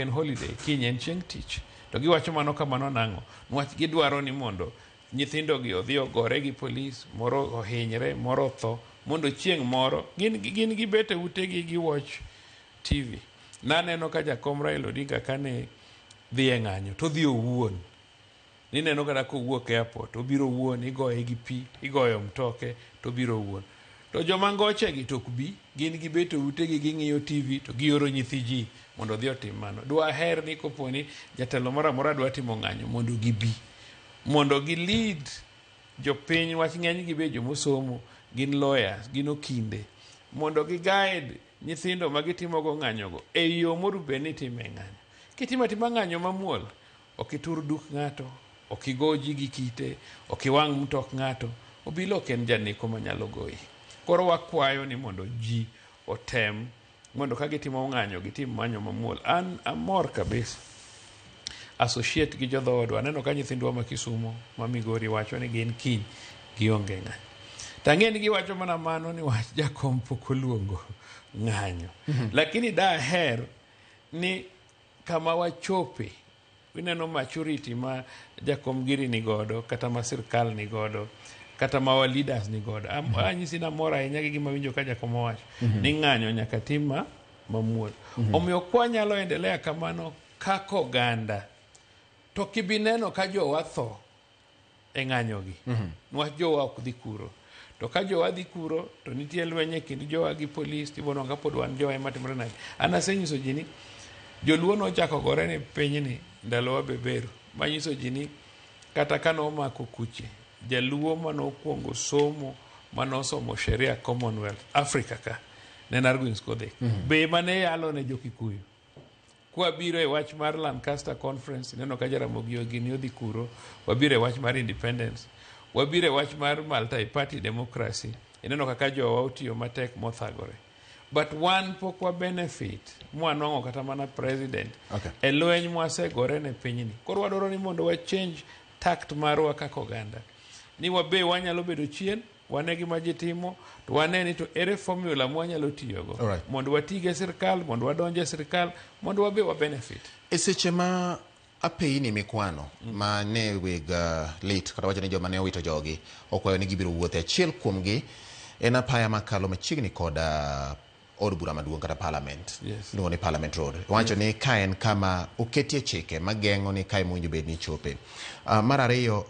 en holiday, kiny en chieng' tich. To giwacho mano kamano nang'o? Niwach gidwaro ni mondo nyithindo gi odhi ogore gi polis, moro ohinyre, moro otho, mondo chieng' moro gin gibet e utegi gi watch TV. Naneno ka jakom Raila Odinga kane dhi e ng'anyo to odhi owuon. Nineno kata kowuok airport, obiro owuon, igoye gi pi, igoyo mtoke, to obiro owuon. To joma ngoche gi to ok bi, gin gibet e utegi ging'iyo TV to gioro nyithi ji mondo odhi otim mano. Dwaher ni kopo ni jatelo moro amora dwa timo ng'anyo mondo gibi. Mondo gi lead jopiny, wach ng'eny gi be jomosomo, gin lawyers, gin okinde. Mondo gi guide nyithindo ma gitimogo ng'anyogo e yo monego bed ni itime ng'anyo. Kitimo atima ng'anyo mamuol, ok itur duk ng'ato, ok igo ji gi kite, ok iwang' mtok ng'ato, obila ok en janeko manyalo goyi. Koro wakwayo ni mondo ji otem mondo ka gitimo ng'anyo gitim ng'anyo mamuol. An amor kabisa. Associate gi jodhoodwa. Aneno ka nyithindwa ma Kisumo, ma Migori wacho ni gin kiny gionge ng'anyo. To ang'e ni giwacho mana mano ni wach jakom pok oluongo ng'anyo. Lakini daher ni kama wachope, ineno maturity ma jakom giri ni godo, kata ma sirkal ni godo, kata ma wa leaders ni godo. Anyisi ni amor ahinya gi gima winjo ka jakom owacho. Ni ng'anyo nyaka tim mamuol. Omiyo kwanyalo endelea kamano kaka oganda, to kibineno ka jowa tho e ng'anyogi, niwach jowa ok dhi kuro. To ka jowa dhi kuro to nitie lweny e kind jowa gi polis, tibonwang'o ka pod wan jowa ema timore nade. An asenyiso ji ni joluo nochako gore ni pinyni ndalo wabeberu, manyiso ji ni kata ka nomako kuche, jaluo manokwongo somo manosomo sheria Commonwealth Africa ka ne en Argwings Kodhek. Be mane yalo ne jo-Kikuyu. Kwabiro e wach mar Lancaster Conference, ineno ka Jaramogi Oginga odhi kuro, wabiro e wach mar independence, wabiro e wach mar multi-party democracy, ineno kaka jowa otiyo matek mothagore. But wan pok wa benefit mwanwang'o kata mana president e lweny mwasegore ne pinyni. Koro wadwaro ni mondo wa change tact marwa kaka oganda. Ni wabe wanyalo bedo chien, wane gima ji timo, to wane ni to ere formula mwanyalo tiyogo. Mondo watige e sirkal, mondo wadonj e sirkal, mondo wabe wa benefit. E seche ma apeyini mikwano ma ne weg lit kata wacho ni joma ne owito jogi okwayo ni gibiro wuothe, achiel kuomgi en apaya makalo machiegni kod od bura maduong' kata parliament. Iluongo ni Parliament Road. Wacho ni ka en kama oketie chike mageng'o ni kae mowinjo bed ni chope. Mar ariyo,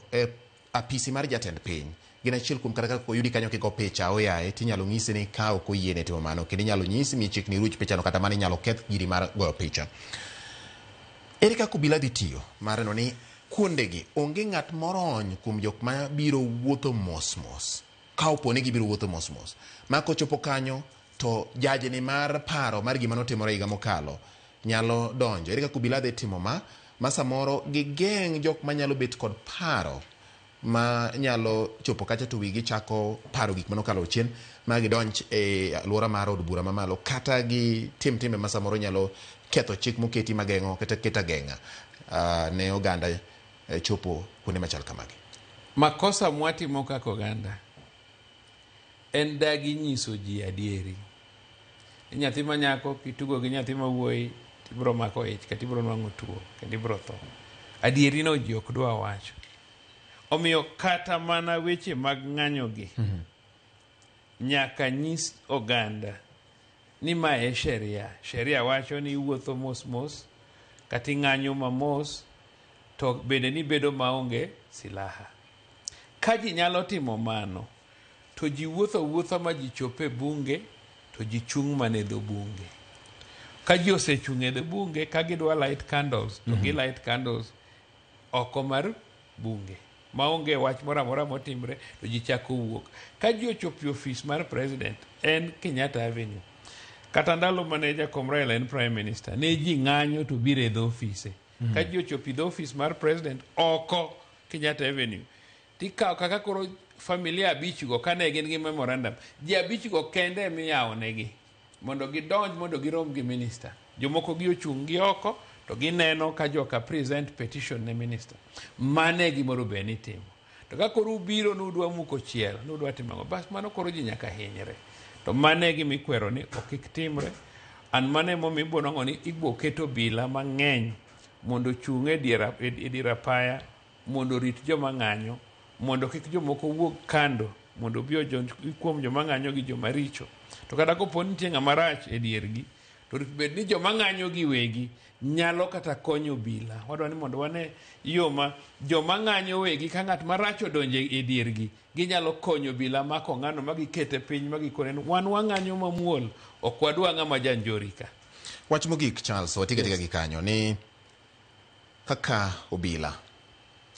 apisi mar jatend piny gin achiel kuom kata kaka oyudi kanyo kigo picha oyaye tinyalo nyisi ni ka ok oyiene timo mano, kendo inyalo nyisi mi chik ni ruch pichano kata mana inyalo keth giri mar goyo picha. Ere kaka obila dhi tiyo mar neno ni kuondegi onge ng'at morony kuom jok ma biro wuotho mos mos, ka opo ni gibiro wuotho mos mos ma kochopo kanyo to jajni mar paro mar gima notimore higa mokalo nyalo donjo. Ere kaka obila dhi timo ma samoro gigeng' jok manyalo bet kod paro ma nyalo chopo kacha to wigi chako paro gik manokalo chien ma gidonj e alwora mar od bura mamalo kata gitim timbe ma samoro nyalo ketho chik moketi mageng'o kata keto ageng'a ne oganda chopo kuonde machal kamagi. Makosa mwatimo kaka oganda en dagi nyiso ji adieri. Nyathi ma nyako kitugo gi nyathi ma wuoyi tibiro mako ich kata ibiro nwang'o tuo kendo ibiro tho. Adieri no ji ok dwa wacho. Omiyo kata mana weche mag ng'anyo gi nyaka nyis oganda ni ma e sheria. Sheria wacho ni iwuotho mos mos kata ing'anyo mamos to bende ni bedo maonge silaha. Ka ji nyalo timo mano to ji wuotho wuotha ma ji chop e bunge to ji chung' mana e dho bunge. Ka ji osechung' e dho bunge ka gidwa light candles to gi light candles oko mar bunge. Maonge wach moro amora motimre to ji chako wuok. Ka ji ochopo e ofis mar president en Kenyatta Avenue. Kata ndalo mane jakom Raila en prime minister ne ji ng'anyo to biro e dho ofise. Ka ji ochopo e dho ofis mar president oko Kenyatta Avenue tikawo kaka koro familia abich go kane gin gi memorandum, ji abich go kende emiyawo negi mondo gidonj mondo girom gi minister. Jomoko gi ochung' gi oko to gineno ka joka present petition ne minister. Mano e gimoro bed ni itimo. To ka koro ubiro nudwa muko chiel, nudwa timo ang'o, bas mano koro ji nyaka hinyre. To mano e gima ikwero ni ok kik timre. An mano emomiyo ibiro nwang'o ni ibiro ket obila mang'eny mondo ochung' e dier apaya mondo orit joma ng'anyo, mondo kik jomoko wuog kando mondo obi odonj kuom joma ng'anyo gi joma richo. To kata kopo ni nitie ng'ama rach e diergi, to bed ni joma ng'anyo gi wegi nyalo kata konyo obila. Wadwa ni mondo wane yo ma joma ng'anyo wegi ka ng'at marach odonjo e diergi, ginyalo konyo obila mako ng'ano ma gikete piny ma gikone ni wan wang'anyo mamuol, ok wadwa ng'ama janjori ka. Wach mogik Charles, watika tika gi kanyo ni kaka obila,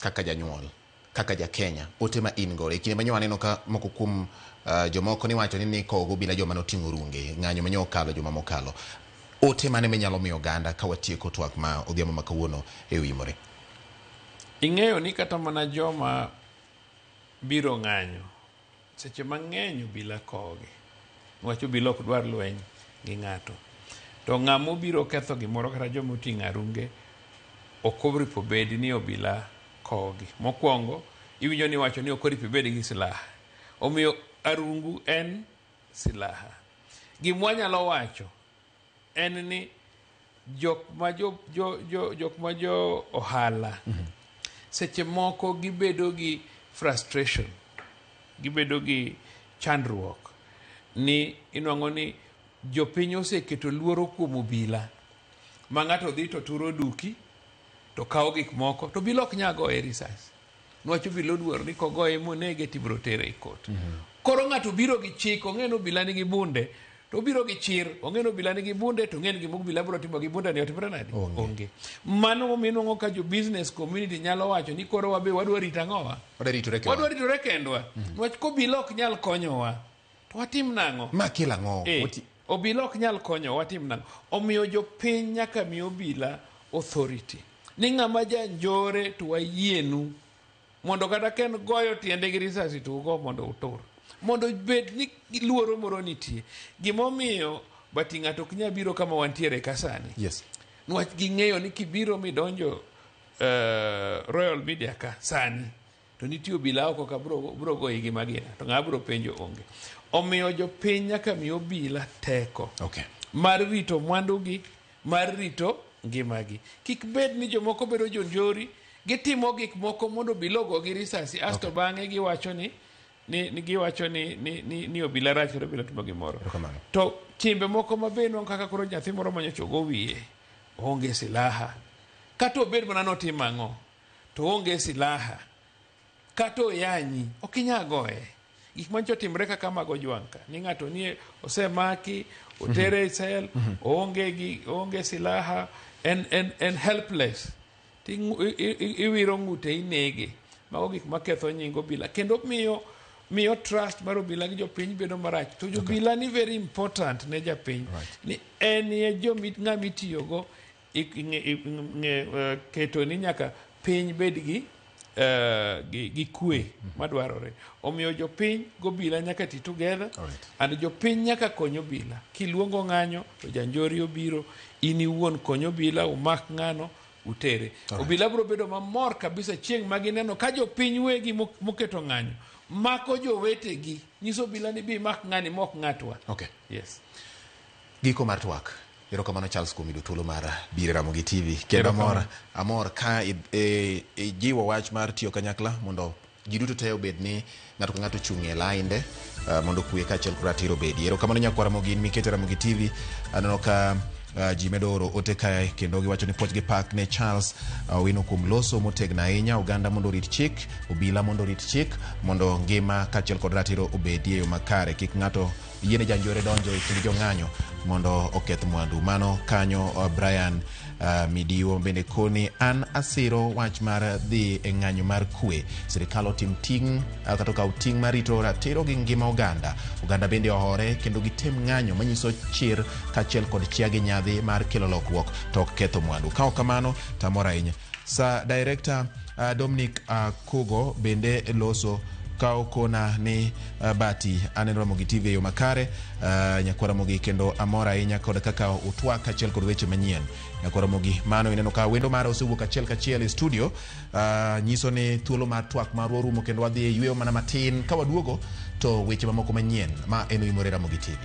kaka janyuol, kaka ja Kenya, ote ma in godo e kinde ma nyo aneno ka moko kuom jomoko ni wacho ni nikowo gobila joma noting'o runge, ng'anyo ma nyo okalo juma mokalo. Ote mane minyalo miyo oganda ka watieko twak ma odhiambo ma kawuono e Oyimore? Ing'eyo ni kata mana joma biro ng'anyo seche mang'eny obila kowogi. Niwach obila ok dwar lweny gi ng'ato. To ng'ama obiro ketho gimoro kata joma oting'o arunge ok oripo bed ni obila kowogi. Mokwongo iwinjo ni iwacho ni ok oripo ibed gi silaha. Omiyo arungu en silaha. Gima wanyalo wacho en ni jok ma jok ma jo ohala seche moko gibedo gi frustration, gibedo gi chandruok ni inwang'o ni jopiny oseketo luoro kuom obila ma ng'ato dhi to turo duki to kawo gik moko to obila ok nyal goye risas niwach obila oluor ni kogoye monege tibiro tere e kot. Koro ng'ato biro gi chik, ong'e ni obila nigi bunde, to obiro gi chir, ong'e ni obila nigi bunde, to ong'e ni gima obila biro timo gi bunde ni otimre nade? Onge. Mano momiyo inuang'o ka jo business community nyalo wacho ni koro wabe wadwa rito ang'owa? Wadwa ritore kendwa. Wadwa ritore kendwa. Niwach kobila ok nyal konyowa, to watim nang'o? Ma kel ang'o? Obila ok nyal konyowa, watim nang'o? Omiyo jopiny nyaka mi obila authority. Ni ng'ama janjore to wayienu mondo kata ka en goyo tiende gi risasi to ugo mondo utur. Mondo bed ni luoro moro nitie. Gimomiyo bati ng'ato ok nyal biro kama wantiere ka sani. Yes. Niwach ging'eyo ni kibiro midonjo Royal Media ka sani to nitie obila oko ka bro goyi gi magina to ng'a bro penjo onge. Omiyo jopiny nyaka mi obila teko. Okay. Mar rito mwandugi, mar rito ngimagi. Kik bed ni jomoko bedo jonjori, gitimo gik moko mondo obila ogogi risasi asto bang'e giwacho ni ni giwacho ni ni ni, ni obila rach kata obila timo gimoro. To timbe moko mabe nwang'o kaka koro nyathi moro manyocha ogo wiye onge silaha kata obed mana notimo ang'o to onge silaha kata oyanyi ok inyal goye. Gik manyocha otimre kaka mag Ojwang' ka ni ng'ato nie osemaki otere e sel oonge gi oonge silaha en helpless iwiro ng'ute inege. Mago gik maketho nying obila kendo miyo trust mar obila gi jopiny bedo marach. To jobila ni very important ne japiny. Ni en ye ng'ama itiyogo keto ni nyaka piny bed gi kwe madwarore. Omiyo jopiny gobila nyaka ti together. And jopiny nyaka kony obila. Kiluongo ng'anyo to janjori obiro, in iwuon kony obila umak ng'ano utere. Obila biro bedo mamor kabisa chieng' ma gineno ka jopiny wegi moketo ng'anyo mako jowetegi, nyiso obila ni bi mak ng'ani mok ng'atwa. Okay. Yes. Giko mar twak. Erokamano Charles kuom yudo thuolo mar biro e Ramogi TV. Kendo amor ka ijiwo wach mar tiyo kanyakla mondo ji duto te obed ni ng'ato ka ng'ato ochung' e lainde mondo kwe kaachiel kod ratiro obedi. Erokamano nyakwara Ramogi in mikete Ramogi TV. Aneno ka ji medo oro ote kae kendo giwacho ni puoch gi pak ne Charles Owino kuom loso motegno ahinya. Oganda mondo orit chik, obila mondo orit chik, mondo ngima kaachiel kod ratiro obedie e yo makare. Kik ng'ato yiene janjore donjo e kind jong'anyo mondo oketh mwandu. Mano kanyo Brian Midiwo bende koni an asiro wach mar dhi e ng'anyo mar kwe. Sirikal otim ting' kata okaw ting' mar rito ratiro gi ngima oganda. Oganda bende ohore kendo gitem ng'anyo manyiso chir kaachiel kod chia gi nyadhi mar kelo lokruok to ok ketho mwandu. Ka ok kamano to amor ahinya. Sa director Dominic Kugo bende loso ka okona ni Bati aneno Ramogi TV e yo makare nyakwar Ramogi kendo amor ahinya kod kaka utwak kaachiel kod weche manyien. Nyakwar Ramogi mano ineno ka wendo mara osewuok achiel kachiel e studio nyiso ni thuolo mar twak marwa orumo kendo wadhi e yweyo mana matin ka waduogo to weche mamoko manyien ma en Oimore Ramogi TV.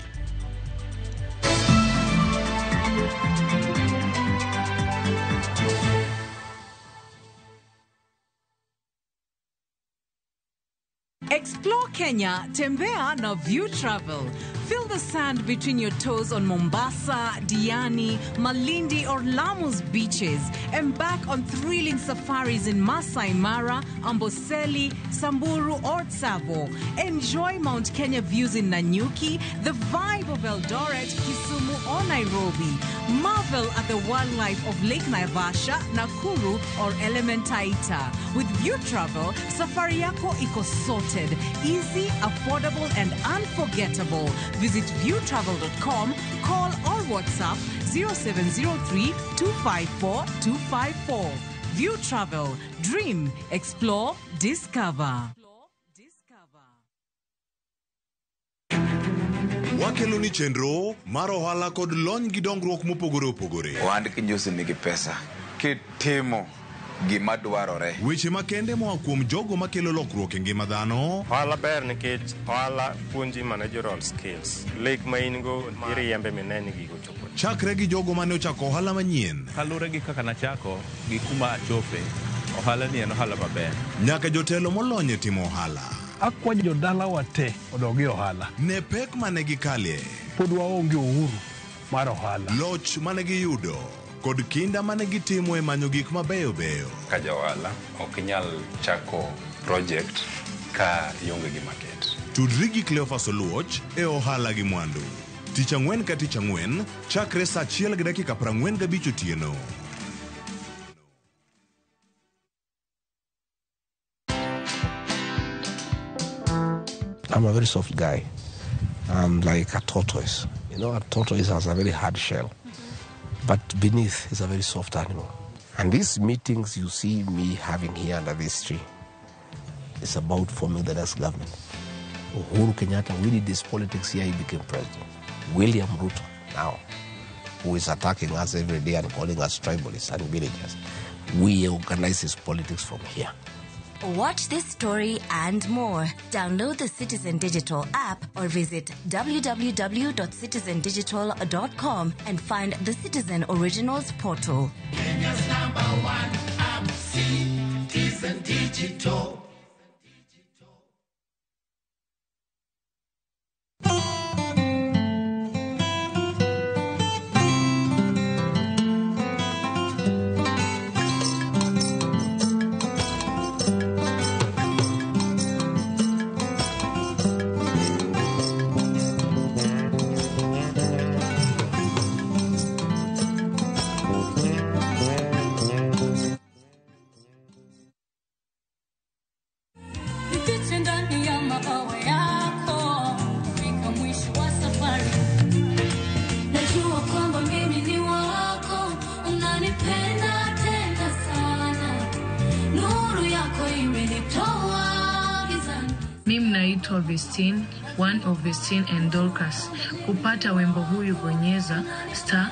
Explore Kenya, Tembea na View Travel. Feel the sand between your toes on Mombasa, Diani, Malindi or Lamu's beaches. Embark on thrilling safaris in Masai Mara, Amboseli, Samburu or Tsavo. Enjoy Mount Kenya views in Nanyuki, the vibe of Eldoret, Kisumu or Nairobi. Marvel at the wildlife of Lake Naivasha, Nakuru or Elementaita. With View Travel, safari yako iko sorted. Easy, affordable and unforgettable. Visit viewtravel.com, call or WhatsApp 0703 254 254. View Travel. Dream, explore, discover. Wakelo ni chenro mar ohala kod lony gi dongruok mopogore opogore. Ohand kinjosi nigi pesa. Kitimo gima dwarore. Weche makende moa kuom jogo makelo lokruok e ngima dhano. Ohala ber nikech ohala puonji managerial skills. Lek ma in go iriembe mineni ni gigo chopo. Chakre gi jogo mane ochako ohala manyien. Kaluwore gi kaka nachako gi kuma achope, ohala ni en ohala maber. Nyaka jotelo molony e timo ohala. Akwayo jodalawa te odog e ohala. Ne pek mane gikalie. Pod waonge uhuru mar ohala. Loch mane giyudo kod kinda mane gitimo e manyo gik mabeyo beyo. Ka ja ohala ok inyal chako project ka ionge gi market. Tudri gi Cleophas Oluoch e ohala gi mwandu. Tich ang'wen ka tich ang'wen, chakre saa achiel gi dakika 45 otieno. I'm a very soft guy. I'm like a tortoise. You know, a tortoise has a very hard shell, but beneath is a very soft animal. And these meetings you see me having here under this tree is about forming the next government. Uhuru Kenyatta, we did this politics here, he became president. William Ruto, now, who is attacking us every day and calling us tribalists and villagers, we organize his politics from here. Watch this story and more. Download the Citizen Digital app or visit www.citizendigital.com and find the Citizen Originals portal. Kenya's number one app, Citizen Digital. Nifiche ndani ya mabawa yako fika mwisho wa safari. Najua kwamba mimi ni wako, unanipenda tena sana. Nuru yako imenitoa gizani. Mimi naitwa Vestine, one of Vestine and Dorcas. Kupata wimbo huyu bonyeza star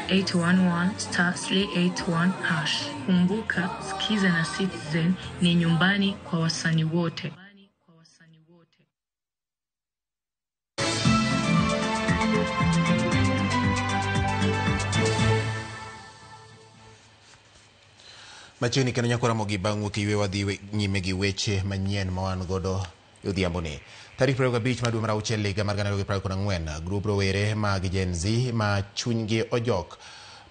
811 star 381 hash. Kumbuka, Skiza na Citizen ni nyumbani kwa wasanii wote. Machiegni kendo nyako Ramogi bang' wuok e yweyo wadhi nyime gi weche manyien ma wan godo e odhiamboni. Tarik 25 mar dwe mar auchiel higa mar 2024, grup rowere mag Gen Z ma chunygi ojok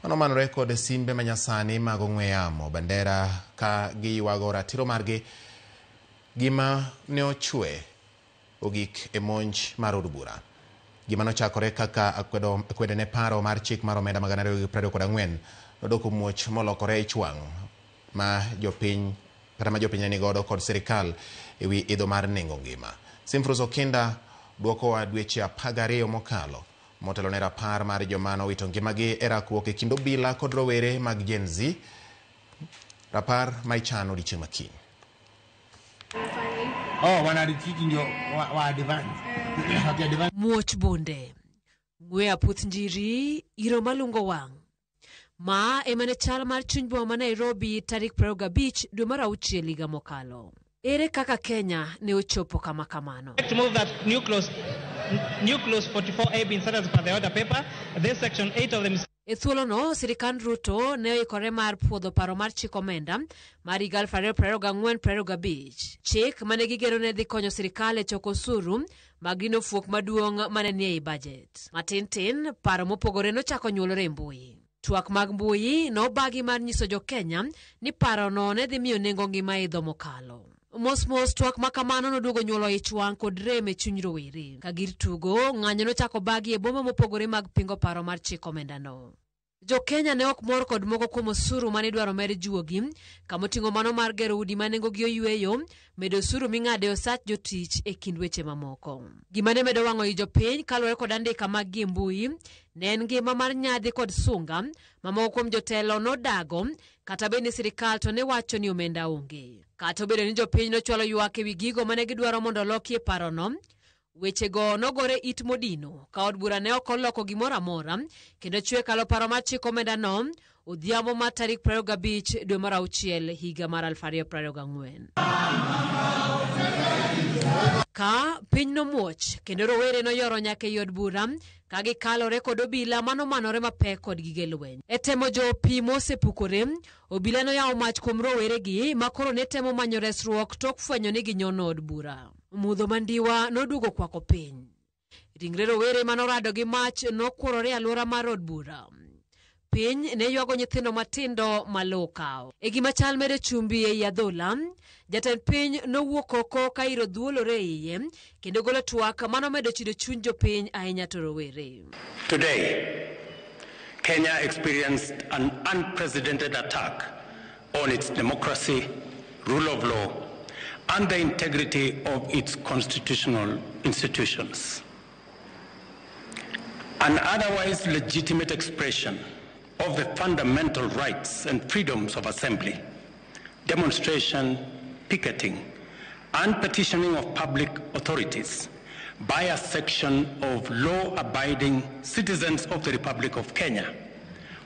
manomanore kod simbe manyasani mag ong'we yamo bandera ka giywago ratiro margi gima ne ochwe ogik e monj mar od bura. Gima nochakore kaka akwede ne paro mar chik mar omenda mag 2024 nodoko muoch molokore ich wang' ma jopiny kata ma jopiny ne nigodo kod sirikal ewi idho mar nengo ngima. Simfrus Okinda dwokowa dweche 12 mokalo motelo ne rapar mar joma nowito ngimagi e rakruok e kind obila kod rowere mag Gen Z, rapar ma ichano odiechieng' ma kiny. Oh, wanarikiki ndio wa advance. Waki advance. Muoch bunde, ng'we aputh njiri, iro malungo wang'. Ma ema ne chal mar chuny boma ma Nairobi tarik 25 dwe mar auchiel higa mokalo. Ere kaka Kenya ne ochopo kama kamano? To move that new clause 44A be inserted as per the order paper. This section 8 of the E thuolono, sirikand Ruto ne oikore mar puodho paro mar chik omenda mar higa 2024-2025. Chik mane gigeno ne dhi konyo sirikal e choko osuru mag dino fuok maduong' mane nie ei bajet. Matin tin, paro mopogore nochako nyuolore e mbui. Twak mag mbui nobagi mar nyiso jo-Kenya ni parono ne dhi miyo nengo ngima idho mokalo. Mos mos twak ma kamano noduogo nyuolo ich wang' kod rem e chuny rowere. Ka gir tugo, ng'anyo nochako bagi e boma mopogore mag pingo paro mar chik omendano. Jo-Kenya ne ok mor kod moko kuom osuru mane idwaro med juogi, kamoting'o mano mar gero udi ma nengogi oyweyo, medo osuru ming'ado e osach jotich e kind weche mamoko. Gima ne medo wang'o i jopiny kaluwore kod andika mag gi e mbui, ne en ngima mar nyadhi kod sunga ma moko kuom jotelo nodago kata bed ni sirikal to ne wacho ni omenda onge. Kata obedo ni jopiny nochwalo ywak ewi gigo mane gidwaro mondo oloki e parono, wechego nogore it modino ka od bura ne ok oloko gimoro amora kendo chwe kalo paro mar chik omendano odhiambo mar tarik 25 dwe mar auchiel higa mar 2024. Ka piny nomuoch kendo rowere noyoro nyaka ei od bura ka gikalore kod obila manomanore mapek kod gige lweny. E temo jo pi mosepukore, obila noyawo mach kuom roweregi ma koro ne temo manyo resruok tok fwenyo ni ginyono od bura. Mudho mandiwa noduogo kwako piny. Ringre rowere manorado gi mach nokuorore e alwora mar od bura. Piny ne ywago nyithindo matindo ma lowo okawo. E gima chal medo chumbi ei adhola, jatend piny nowuok oko ka iro dhuolore e iye kendo golo twak manomedo chido chuny jopiny ahinya to rowere. Today, Kenya experienced an unprecedented attack on its democracy, rule of law, and the integrity of its constitutional institutions. An otherwise legitimate expression of the fundamental rights and freedoms of assembly, demonstration, picketing, and petitioning of public authorities by a section of law-abiding citizens of the Republic of Kenya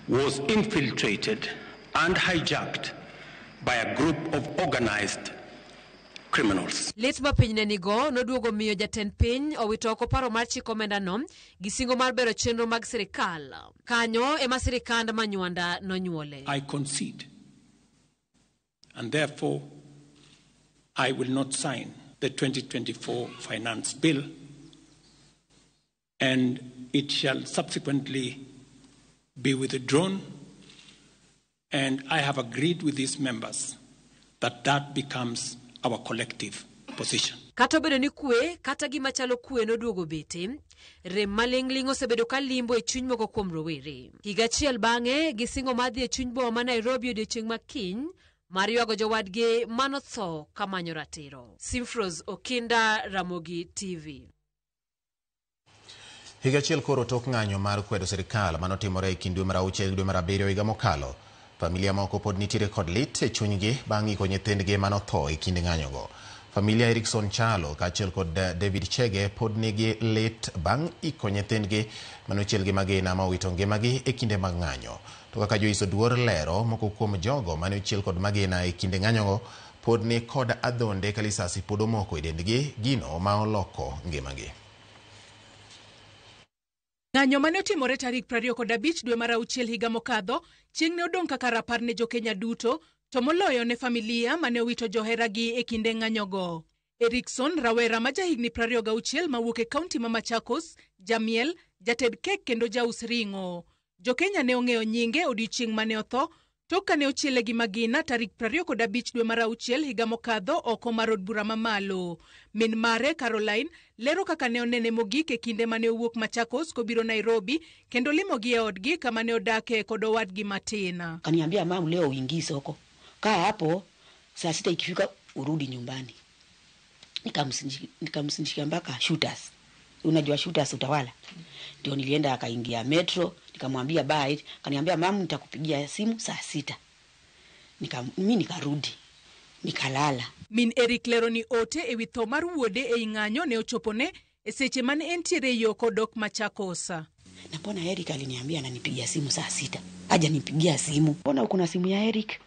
was infiltrated and hijacked by a group of organized criminals. Lit ma piny ne nigo noduogo miyo jatend piny owito oko paro mar chiko omendano gi singo mar bero chenro mag sirikal. Kanyo ema sirikand Manywanda nonyuole. I concede, and therefore I will not sign the 2024 Finance Bill, and it shall subsequently be withdrawn, and I have agreed with these members that that becomes our collective position. Kata obedo ni kwe kata gima chalo kwe noduogo bete, rem maling'ling' osebedo ka limbo e chuny moko kuom rowere. Higa achiel bang'e, gisingo mar dhi e chuny boma ma Nairobi odiochieng' ma kiny mar ywago jowadgi manotho kamanyo ratiro. Simfros Okinda, Ramogi TV. Higa achiel koro tok ng'anyo mar kwedo sirikal manotimore e kind dwe mar auchiel gi dwe mar abiriyo higa mokalo. Familia moko pod nitiere kod lit e chunygi bang' iko nyithindgi manotho e kinde ng'anyogo. Familia Erikson Chalo kaachiel kod David Chege pod nigi lit bang' iko nyithindgi manochiel gi magina ma owito ngimagi e kinde mag ng'anyo. To kaka Joyce Oduor lero, moko kuom jogo mane ochiel kod magina e kinde ng'anyogo pod ni kod adhonde ka lisasi pod omoko e dendgi, gino ma oloko ngimagi. Ng'anyo mane otimore tarik 25 dwe mar auchiel higa mokadho, chieng' ne odong' kaka rapar ne jokenya duto, to moloyo ne familia mane owito joheragi e kinde ng'anyogo. Erikson, rawera ma jahigni 26 mawuok e kaunti ma Machakos, jamiel, jated kek kendo jaus ring'o. Jokenya ne ong'eyo nyinge odiochieng' mane otho, tok kane ochiele gi magina tarik 25 dwe mar auchiel higa mokadho oko mar od bura mamalo. Min mare Caroline lero kaka ne onene mogik e kinde mane owuok Machakos kobiro Nairobi kendo limogi e odgi kama ne odake kod owadgi matin. Kaniambia mama, leo uingii soko, kaa hapo saa 6 ikifika urudi nyumbani. Nikamsindika mpaka Shooters. Unajua Shooters Utawala. Ndio nilienda akaingia metro, nikamwambia bye, akaniambia mama nitakupigia simu saa 6. Mimi nikarudi, nikalala. Min Eric lero ni ote ewi tho mar wuode ei ng'anyo ne ochopone e seche mane entiere yo kodok Machakos. Na mbona Eric aliniambia ananipigia simu saa 6? Haja nipigia simu. Mbona uko na simu ya Eric?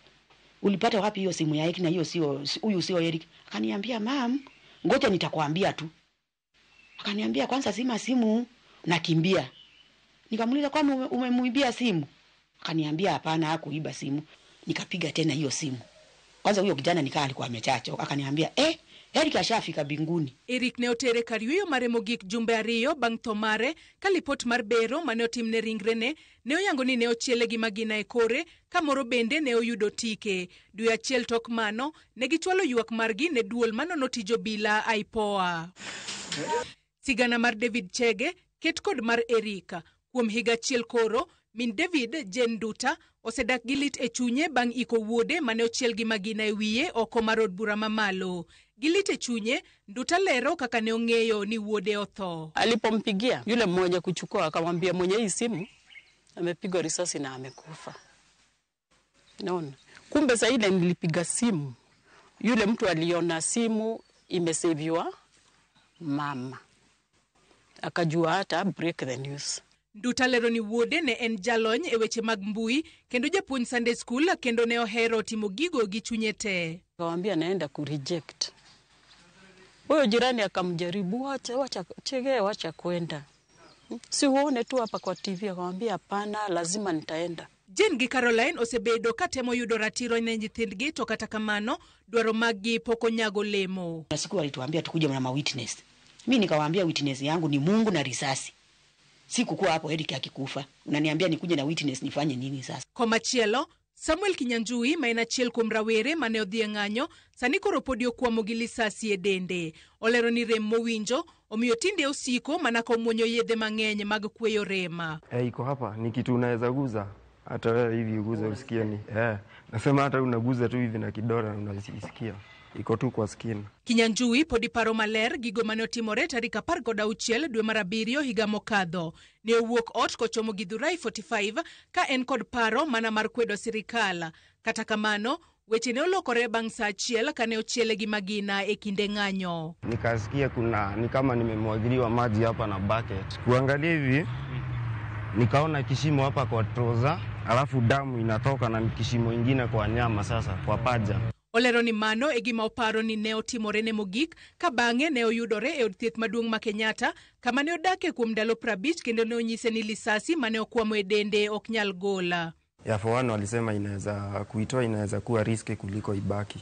Ulipata wapi hiyo simu ya Eric na hiyo sio huyu sio Eric? Akaniambia mam, ngoja nitakwambia tu. Akaniambia kwanza zima simu, nakimbia. Nikamuuliza kwani umemuibia simu? Akaniambia hapana, hakuiba simu. Nikapiga tena hiyo simu. Kwanza huyo kijana nikaa alikuwa amechacho. Akaniambia Eric ashafika binguni. Eric ne otere kar yueyo mare mogik jumbe ariyo bang' tho mare ka lipot mar bero mane otimne ringrene ne oyango ni ne ochiele gi magina e kore ka moro bende ne oyudo tike. Dwe achiel tok mano ne gichwalo ywak margi ne duol manono tij obila IPOA. Sigana mar David Chege ket kod mar Eric. Kuom higa achiel koro, min David, Jane Nduta, osedak gi lit e chunye bang' iko wuode mane ochiel gi magina e wiye oko mar od bura mamalo. Gi lit e chunye, Nduta lero kaka ne ong'eyo ni wuode otho. Alipompigia yule mmoja kuchukua, akamwambia mwenye hii simu amepigwa risasi na amekufa. Naona kumbe saa ile nilipiga simu, yule mtu aliona simu imeseviwa mama, akajua hata break the news. Nduta lero ni wuode ne en jalony e weche mag mbui kendo japuonj Sunday school kendo ne ohero timo gigo gi chunye te. Akamwambia naenda ku reject. Huyo jirani akamjaribu, wacha Chege, wacha kwenda. Si uone tu hapa kwa TV. Akamwambia hapana, lazima nitaenda. Jane gi Caroline osebedo katemo yudo ratiro ne nyithindgi to kata kamano dwaro maggi pok onyago lemo. Na siku walituambia tukuje na ma witness. Mimi nikawaambia witness yangu ni Mungu na risasi. Sikukuwa hapo Eric akikufa. Unaniambia nikuje na witness nifanye nini sasa? Komachielo, Samuel Kinyanjui ma en achiel kuom rawere mane odhi e ng'anyo sani koro podi okwamo gi lisasi e dende. Olero ni rem mowinjo omiyo tinde osiko mana komuonyo yedhe mang'eny mag kweyo rem. Iko hapa ni kitu unaweza guza hata wewe hivi uguze usikie ni nasema hata unaguza tu hivi na kidole unasikia iko tu kwa skin. Kinyanjui podi paro maler gigo mane otimore tarik 16 dwe mar 7 higa mokadho. Ne owuok ot kochomo Githurai 45 ka en kod paro mana mar kwedo sirikal. Kata kamano, weche ne olokore bang' saa achiel kane ochiele gi magina e kinde ng'anyo. Nikasikia kuna ni kama nimemwagiliwa maji hapa na bucket. Kuangalia hivi nikaona kishimo hapa kwa trouser, alafu damu inatoka na kishimo ingine kwa nyama sasa kwa paja. Olero ni mano e gima oparo ni ne otimore ne mogik ka bang'e ne oyudore e od thieth maduong' ma Kenyatta kama ne odake kuom ndalo 50 kendo ne onyise ni lisasi mane okwamo e dende ok nyal gola. Ya for one walisema inaweza kuitoa, inaweza kuwa riski kuliko ibaki.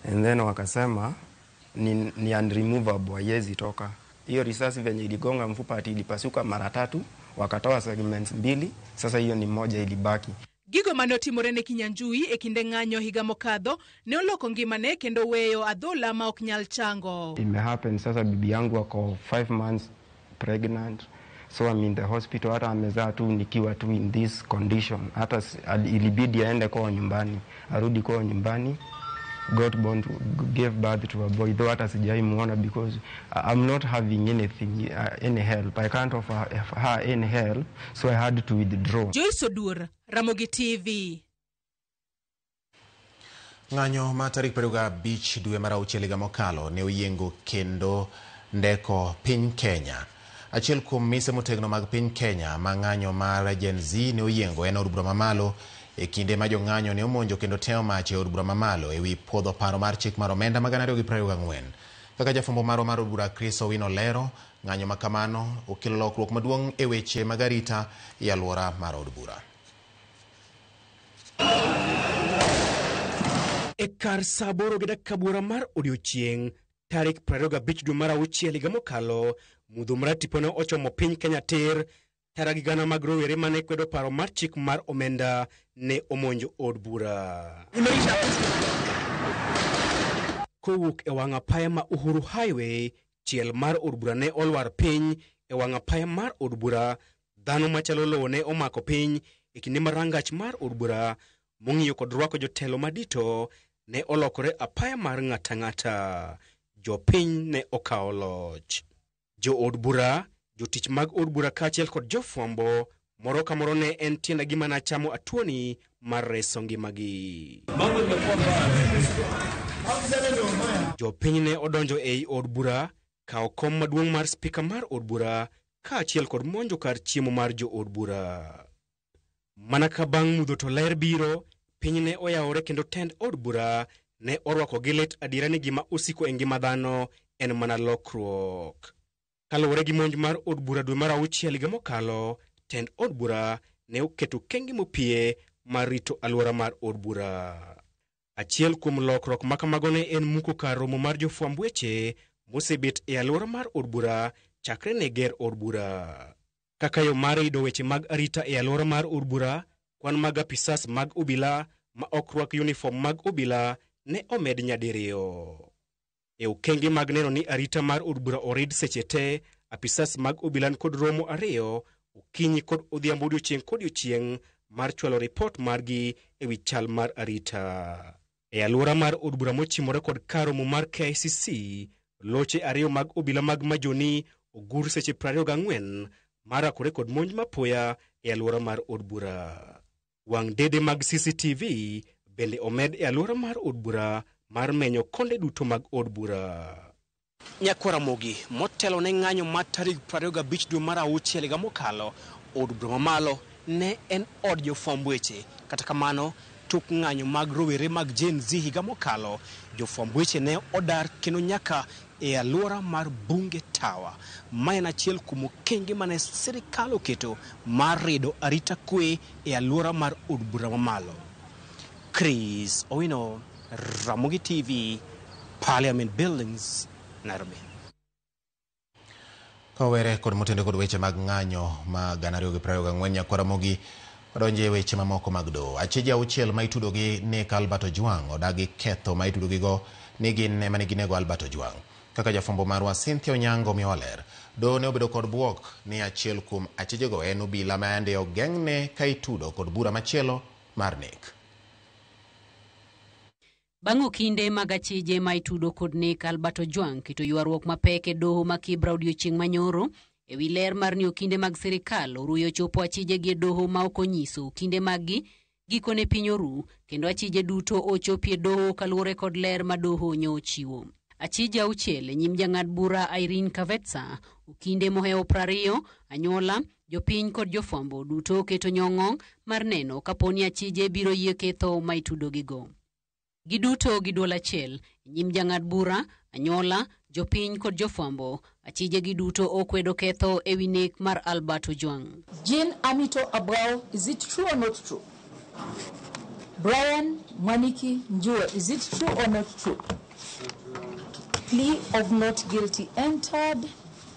And then wakasema ni unremovable, haiwezi toka. Hiyo risasi venye iligonga mfupa ati ilipasuka mara 3, wakatoa segments 2, sasa hiyo ni moja ilibaki. Gigo mane otimore ne Kinyanjui e kinde ng'anyo higa mokadho ne oloko ngimane kendo weyo adhola ma ok nyal chango. Ime happen sasa bibi yangu ako 5 months pregnant. So I'm in the hospital, hata amezaa tu nikiwa tu in this condition. Hata ilibidi aende kwao nyumbani, arudi kwao nyumbani. Got born to, gave birth to a boy, though hata sijai muona because I'm not having anything, any help. I can't offer her any help, so I had to withdraw. Joyce Odur, Ramogi TV. Ng'anyo ma tarik 25 dwe mar 6 higa mokalo ne oyiengo kendo ndeko piny Kenya. Achiel kuom mise motegno mag piny Kenya ma ng'anyo mar Gen Z ne oyiengo en od bura mamalo e kinde ma jong'anyo ne omonjo kendo teo mach e od bura mamalo ewi puodho paro mar chik mar omenda mag 2024. Kaka jafwambo marwa mar od bura Chris Owino lero, ng'anyo ma kamano okelo lokruok maduong' e weche mag arita e alwora mar od bura. E kar saa 8:30 mar odiochieng' tarik 25 dwe mar 6 higa mokalo, mudho maratipo ne ochomo piny Kenya tir. Tara gi gana mag rowere mane kwedo paro mar chik mar omenda ne omonjo od bura. Kowuok e wang' apaya ma Uhuru Highway, chiel mar od bura ne olwar piny. E wang' apaya mar od bura, dhano machalo lowo ne omako piny e kinde ma rangach mar od bura mong'iyo kod rwako jotelo madito ne olokore apaya mar ng'ata ng'ata. Jopiny ne okawo loch. Jo od bura, jotich mag od bura kaachiel kod jofwambo, moro ka moro ne en tienda gima nachamo atuoni mar reso ngimagi. Jopiny ne odonjo ei od bura, kawo kom maduong' mar spika mar od bura kaachiel kod monjo kar chiemo mar jo od bura. Mana ka bang' mudho to ler biro, piny ne oyawore kendo tend od bura ne orwako gi lit adiera ni gima osiko e ngima dhano en mana lokruok. Kaluwore gi monj mar od bura dwe mar 6 higa mokalo, tend od bura ne oketo kenge mopie mar rito alwora mar od bura. Achiel kuom lokruok ma kamago ne en muko kar romo mar jofwamb weche mosebet e alwora mar od bura chakre ne ger od bura. Kaka yo mar rido weche mag arita e alwora mar od bura, kwan mag apisas mag obila ma ok rwak uniform mag obila ne omed nyadiriyo. E okenge mag neno ni arita mar od bura orid seche te, apisas mag obila kod romo 2 okinyi kod odhiambo odiochieng' kodiochieng' mar chwalo ripot margi ewi chal mar arita. E alwora mar od bura mochimore kod kar romo mar KICC, loche 2 mag obila mag majoni ogur seche 24 mar rakore kod monj mapoya e alwora mar od bura. Wang' dede mag CCTV bende omed e alwora mar od bura mar menyo konde duto mag od bura. Nyakwar Ramogi motelo ne ng'anyo mar tarik 25 dwe mar 6 higa mokalo, od bura mamalo ne en od jofwamb weche. Kata kamano, tok ng'anyo mag rowere mag Gen Z higa mokalo, jofwamb weche ne odar kendo nyaka e alwora mar Bunge Tower. Ma en achiel kuom okenge mane sirikal oketo mar rido arita kwe e alwora mar od bura mamalo. Chris Owino, Ramogi TV, Parliament Buildings, Nairobi. Kawere kod motende kod weche mag ng'anyo ma 2024 nyakwara Ramogi wadonje e weche mamoko mag doho. Achije auchiel ma itudo gi nek Albert Ojwang odagi ketho ma itudo gigo ni gin ema ne ginego Albert Ojwang. Kaka jafwambo marwa Cynthia Onyango miyowa ler, doho ne obedo kod bwok ni achiel kuom achijego en obila ma yande ogeng'ne ka itudo kod bura machielo mar nek. Bang' okinde mag achije ma itudo kod nek Albert Ojwang keto ywaruok mapek e doho ma Kibra odiochieng' manyoro ewi ler mar ni okinde mag sirikal oruyo chopo achije gi e doho ma ok onyiso okinde maggi gikone piny oru kendo achije duto ochopi e doho kaluwore kod ler ma doho nyo ochiwo. Achije auchiel e nyim jang'ad bura Irene Kavetsa, okinde mohewo 20, anyuola, jopiny kod jofwambo duto oketo nyong'ong' mar neno kaponi achije biro yie ketho ma itudo gigo. Giduto gi duol achiel e nyim jang'ad bura, anyuola, jopiny kod jofwambo, achije gi duto okwedo ketho ewi nek mar Albert Ojwang. Jean Amito Abrao, is it true or not true? Brian Mwaniki Njue, is it true or not true? Plea of not guilty entered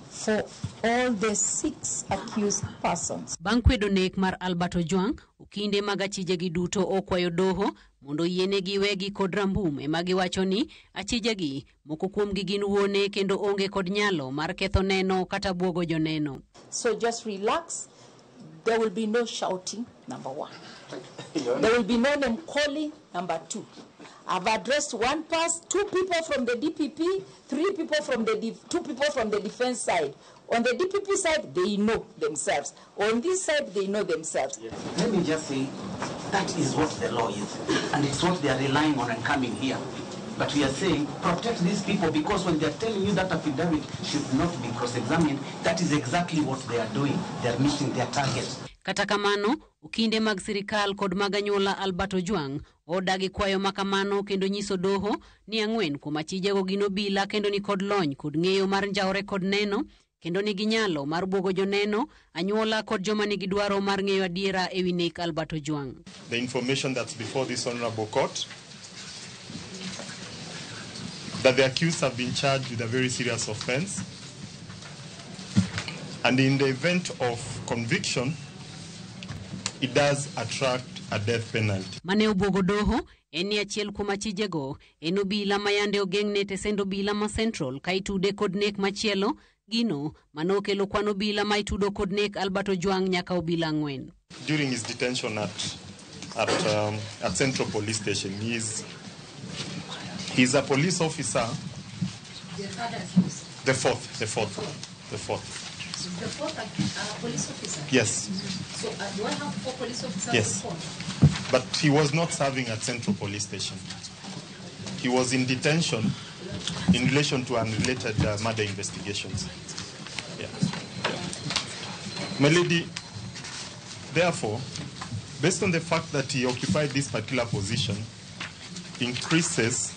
for all the 6 accused persons. Bang' kwedo nek mar Albert Ojwang, okinde mag achije gi duto okwayo doho mondo oyienegi wegi kod rambum ema giwacho ni achije gi moko kuomgi gin wuone kendo onge kod nyalo mar ketho neno kata buogo joneno. So just relax. There will be no shouting, number 1. There will be no name calling, number 2. I've addressed one pass, 2 people from the DPP, 3 people from the 2 people from the defense side. On the DPP side, they know themselves. On this side, they know themselves. Let me just say, that is what the law is, and it's what they are relying on and coming here. But we are saying, protect these people, because when they are telling you that affidavit should not be cross-examined, that is exactly what they are doing. They are missing their target. Kata kamano, okinde mag sirikal kod mag anyuola Albert Ojwang odagi kwayo makamano kendo nyiso doho ni 4 kuom achijego gin obila kendo ni kod lony kod ng'eyo mar njawre kod neno kendo nigi nyalo mar buogo joneno, anyuola kod joma nigi dwaro mar ng'eyo adiera ewi nek Albert Ojwang. The information that's before this honorable court that the accused have been charged with a very serious offense, and in the event of conviction, it does attract a death penalty. Mane obuogo doho en ni achiel kuom achijego en obila ma yande ogeng'ne tesend obila ma Central ka itude kod nek machielo gino mane okelo kwan obila ma itudo kod nek Albert Ojwang nyaka obila 4. During his detention at Central Police Station, he's a police officer. The third accused. The fourth. The fourth police officer? Yes. So do I have 4 police officers? Yes. But he was not serving at Central Police Station. He was in detention in relation to unrelated murder investigations. Yeah. My lady, therefore, based on the fact that he occupied this particular position, increases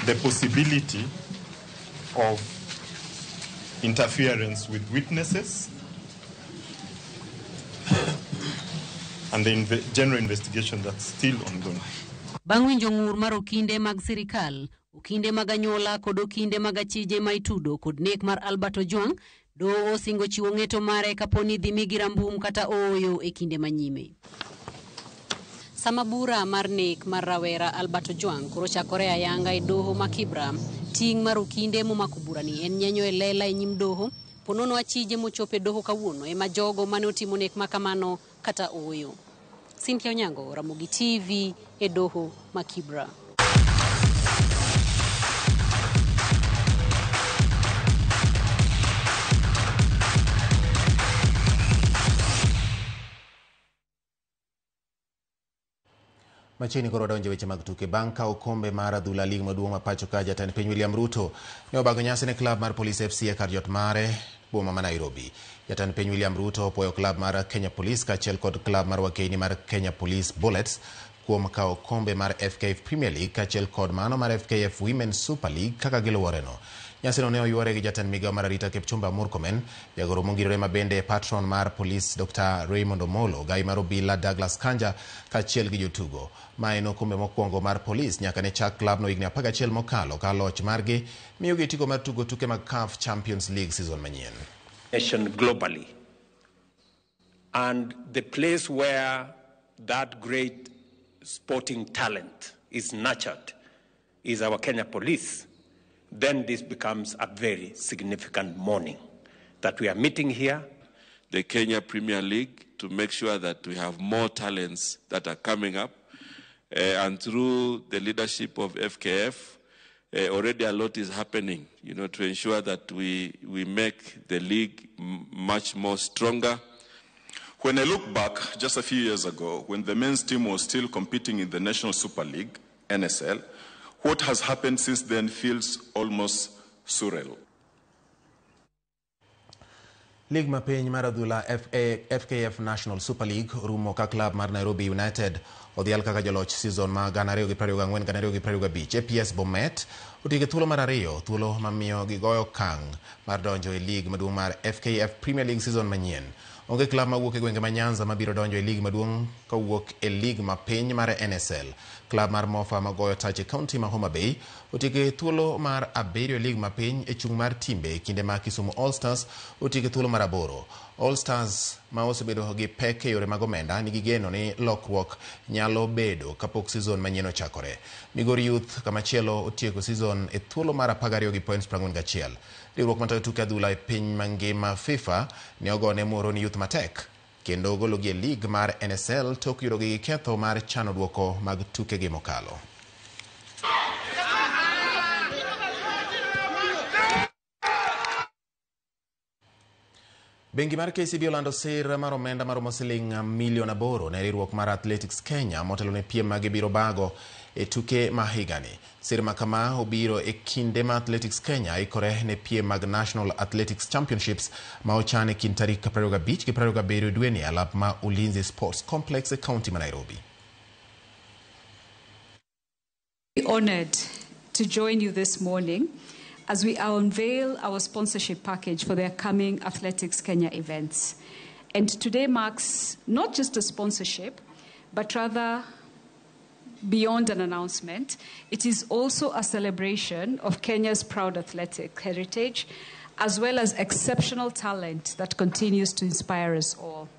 the possibility of interference with witnesses and the general investigation that's still ongoing. Bang' winjo ng'ur mar okinde mag sirikal, okinde mag anyuola kod okinde mag achije ma itudo kod nek mar Albert Ojwang, doho osingo chiwo ng'eto mare kaponi dhi migi rambum kata ooyo e kinde manyime. Sama bura mar nek mar rawera Albert Ojwang koro chakore ayanga e doho ma Kibra, ting' mar okinde momako burani en nyenyo e lela e nyim doho, ponono achije mochopo e doho kawuono ema jogo mane otimo nek makamano kata ooyo. Cynthia Onyango, Ramogi TV e doho ma Kibra. Machiegni koro wadonjo weche mag tuke. Bang' kawo kombe mar adhula lig maduong' ma pacho ka, jatend piny William Ruto ne obago nyasi ne klab mar Police FC e kar jot mare boma ma Nairobi. Jatend piny William Ruto opuoyo klab mar Kenya Police kaachiel kod klab mar wakeini mar Kenya Police Bullets kuom kawo okombe mar FKF Premier League kaachiel kod mano mar FKF Women Super League kaka giluworeno. Nyasino ne oyuore gi jatend migawo mar arita Kipchumba Murkomen, jagoro mongirore ma bende patron mar polis Dr. Raymond Omolo, gai mar obila Douglas Kanja kaachiel gi jotugo. Ma en okombe mokwongo mar polis nyaka ne chak klabno higni 11 mokalo ka loch margi miyogi tigo mar tugo tuke mag CAF Champions League season manyien. Nation globally. And the place where that great sporting talent is nurtured is our Kenya Police. Then this becomes a very significant morning that we are meeting here. The Kenya Premier League, to make sure that we have more talents that are coming up. And through the leadership of FKF, already a lot is happening, you know, to ensure that we make the league much more stronger. When I look back just a few years ago, when the men's team was still competing in the National Super League, NSL, what has happened since then feels almost surreal. League mapiny mar adhula FKF National Super League rumo ka klab mar Nairobi United odhial kaka joloch season ma 2024-2025. APS Bomet otieko thuolo mar ariyo, thuolo mamiyo gigoyo okang' mar donjo e league maduong' mar FKF Premier League season manyien. Onge klab mawuok e gwenge ma Nyanza mabiro donjo e league maduong' kowuok e league mapiny mar NSL. Klab mar Mofa magoyo tach e kaunti ma Homa Bay otieko e thuolo mar 7 e league mapiny e chung' mar timbe e kinde ma Kisumu All Stars otieko e thuolo mar 8. All Stars ma osebedo gi pek e yore mag omenda nigi geno ni lokruok nyalo bedo kapok season manyien ochakore. Migori Youth kamachielo otieko season e thuolo mar 12 gi points 41. Riwruok matayo tuke adhula e piny mangima FIFA ne ogone Muhoroni Youth matek kendo gologi e league mar NSL tok yudogi gi ketho mar chano duoko mag tukegi mokalo. Bengi mar KCB olando sir mar omenda maromo siling milion 8 ne riwruok mar Athletics Kenya motelo ne piem ma gibiro bago e tuke ma higani. Sir ma kama obiro e kinde ma Athletics Kenya ikore ne piem mag National Athletics Championships ma ochan e kind tarik 25 gi 27 dweni e alap ma Ulinzi Sports Complex e kaunti ma Nairobi. Honored to join you this morning as we unveil our sponsorship package for the upcoming Athletics Kenya events. And today marks not just a sponsorship, but rather beyond an announcement. It is also a celebration of Kenya's proud athletic heritage, as well as exceptional talent that continues to inspire us all.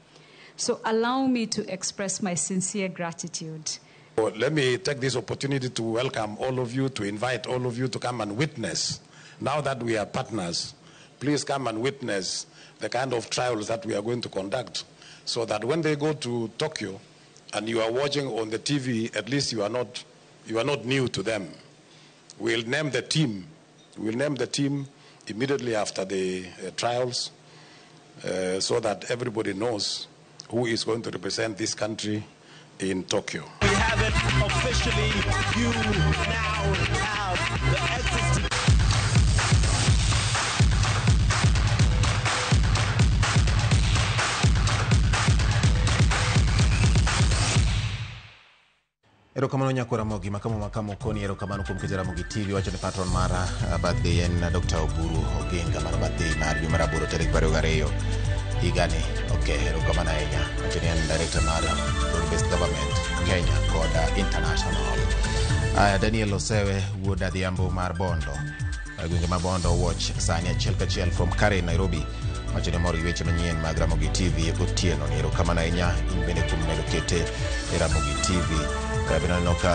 So allow me to express my sincere gratitude. Let me take this opportunity to welcome all of you, to invite all of you to come and witness. Now that we are partners, please come and witness the kind of trials that we are going to conduct, so that when they go to Tokyo and you are watching on the TV, at least you are not new to them. We'll name the team. We'll name the team immediately after the trials, so that everybody knows who is going to represent this country in Tokyo. We have it officially. You now have the access to Erokamano nyako Ramogi makamo koni erokamano kuom keto Ramogi TV wacho ni patron mara birthday en Dr. Oburu Oginga mano birthday mar dwe mar 8 tarik 22 higani. Okay, erokamano ahinya. Wacho ni en director mar Broad Based Government Kenya kod International. Daniel Osewe wuod Adhiambo mar Bondo gwenge ma Bondo watch sani achiel kachiel from Karen Nairobi. Wacho ni mor gi weche manyien mag Ramogi TV otieno ni erokamano ahinya in bende kuom medo kete e Ramogi TV. Bende ka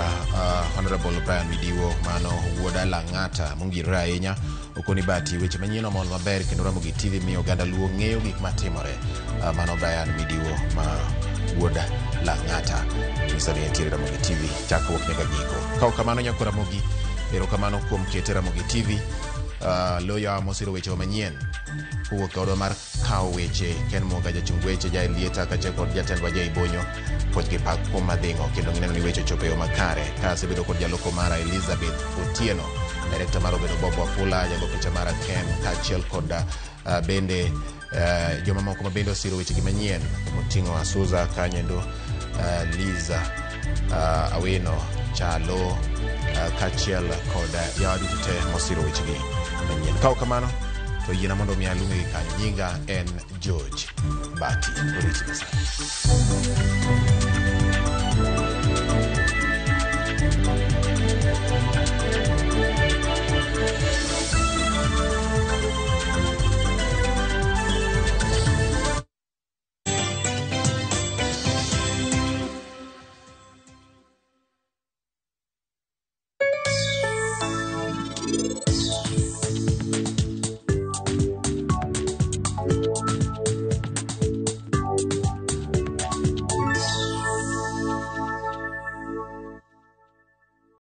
Honorable Brian Midiwo mano wuod Lang'ata mongirore ahinya okoni bati weche manyien omol maber kendo Ramogi TV miyo oganda luo ng'eyo gik matimore. Mano Brian Midiwo ma wuod Lang'ata nyisa ni entiere Ramogi TV chakruok nyaka giko. Ka ok kamano nyako Ramogi erokamano kuom kete Ramogi TV. Loyo mosiro weche manyien kowuok e odwa mar kawo weche Ken Moga jachung weche ja Elieta kaachiel kod jatendwa ja Ibonyo puoch gi pak kuom madhingo kendo gineno ni weche ochopo e yo makare. Ka asebedo kod jaloko mara Elizabeth Otieno, director mar obedo Bob Wafula, jago picha mara Ken kaachiel kod bende jomamoko ma bende osiro weche gi manyien moting'o Asuza kanyendo Liza Awino Chalo kaachiel kod yawa duto te mosiro wechegi manyien. Ka ok kamano to yiena mondo mi aluongi kanyo. Nyinga en George Bati. Oriti masani.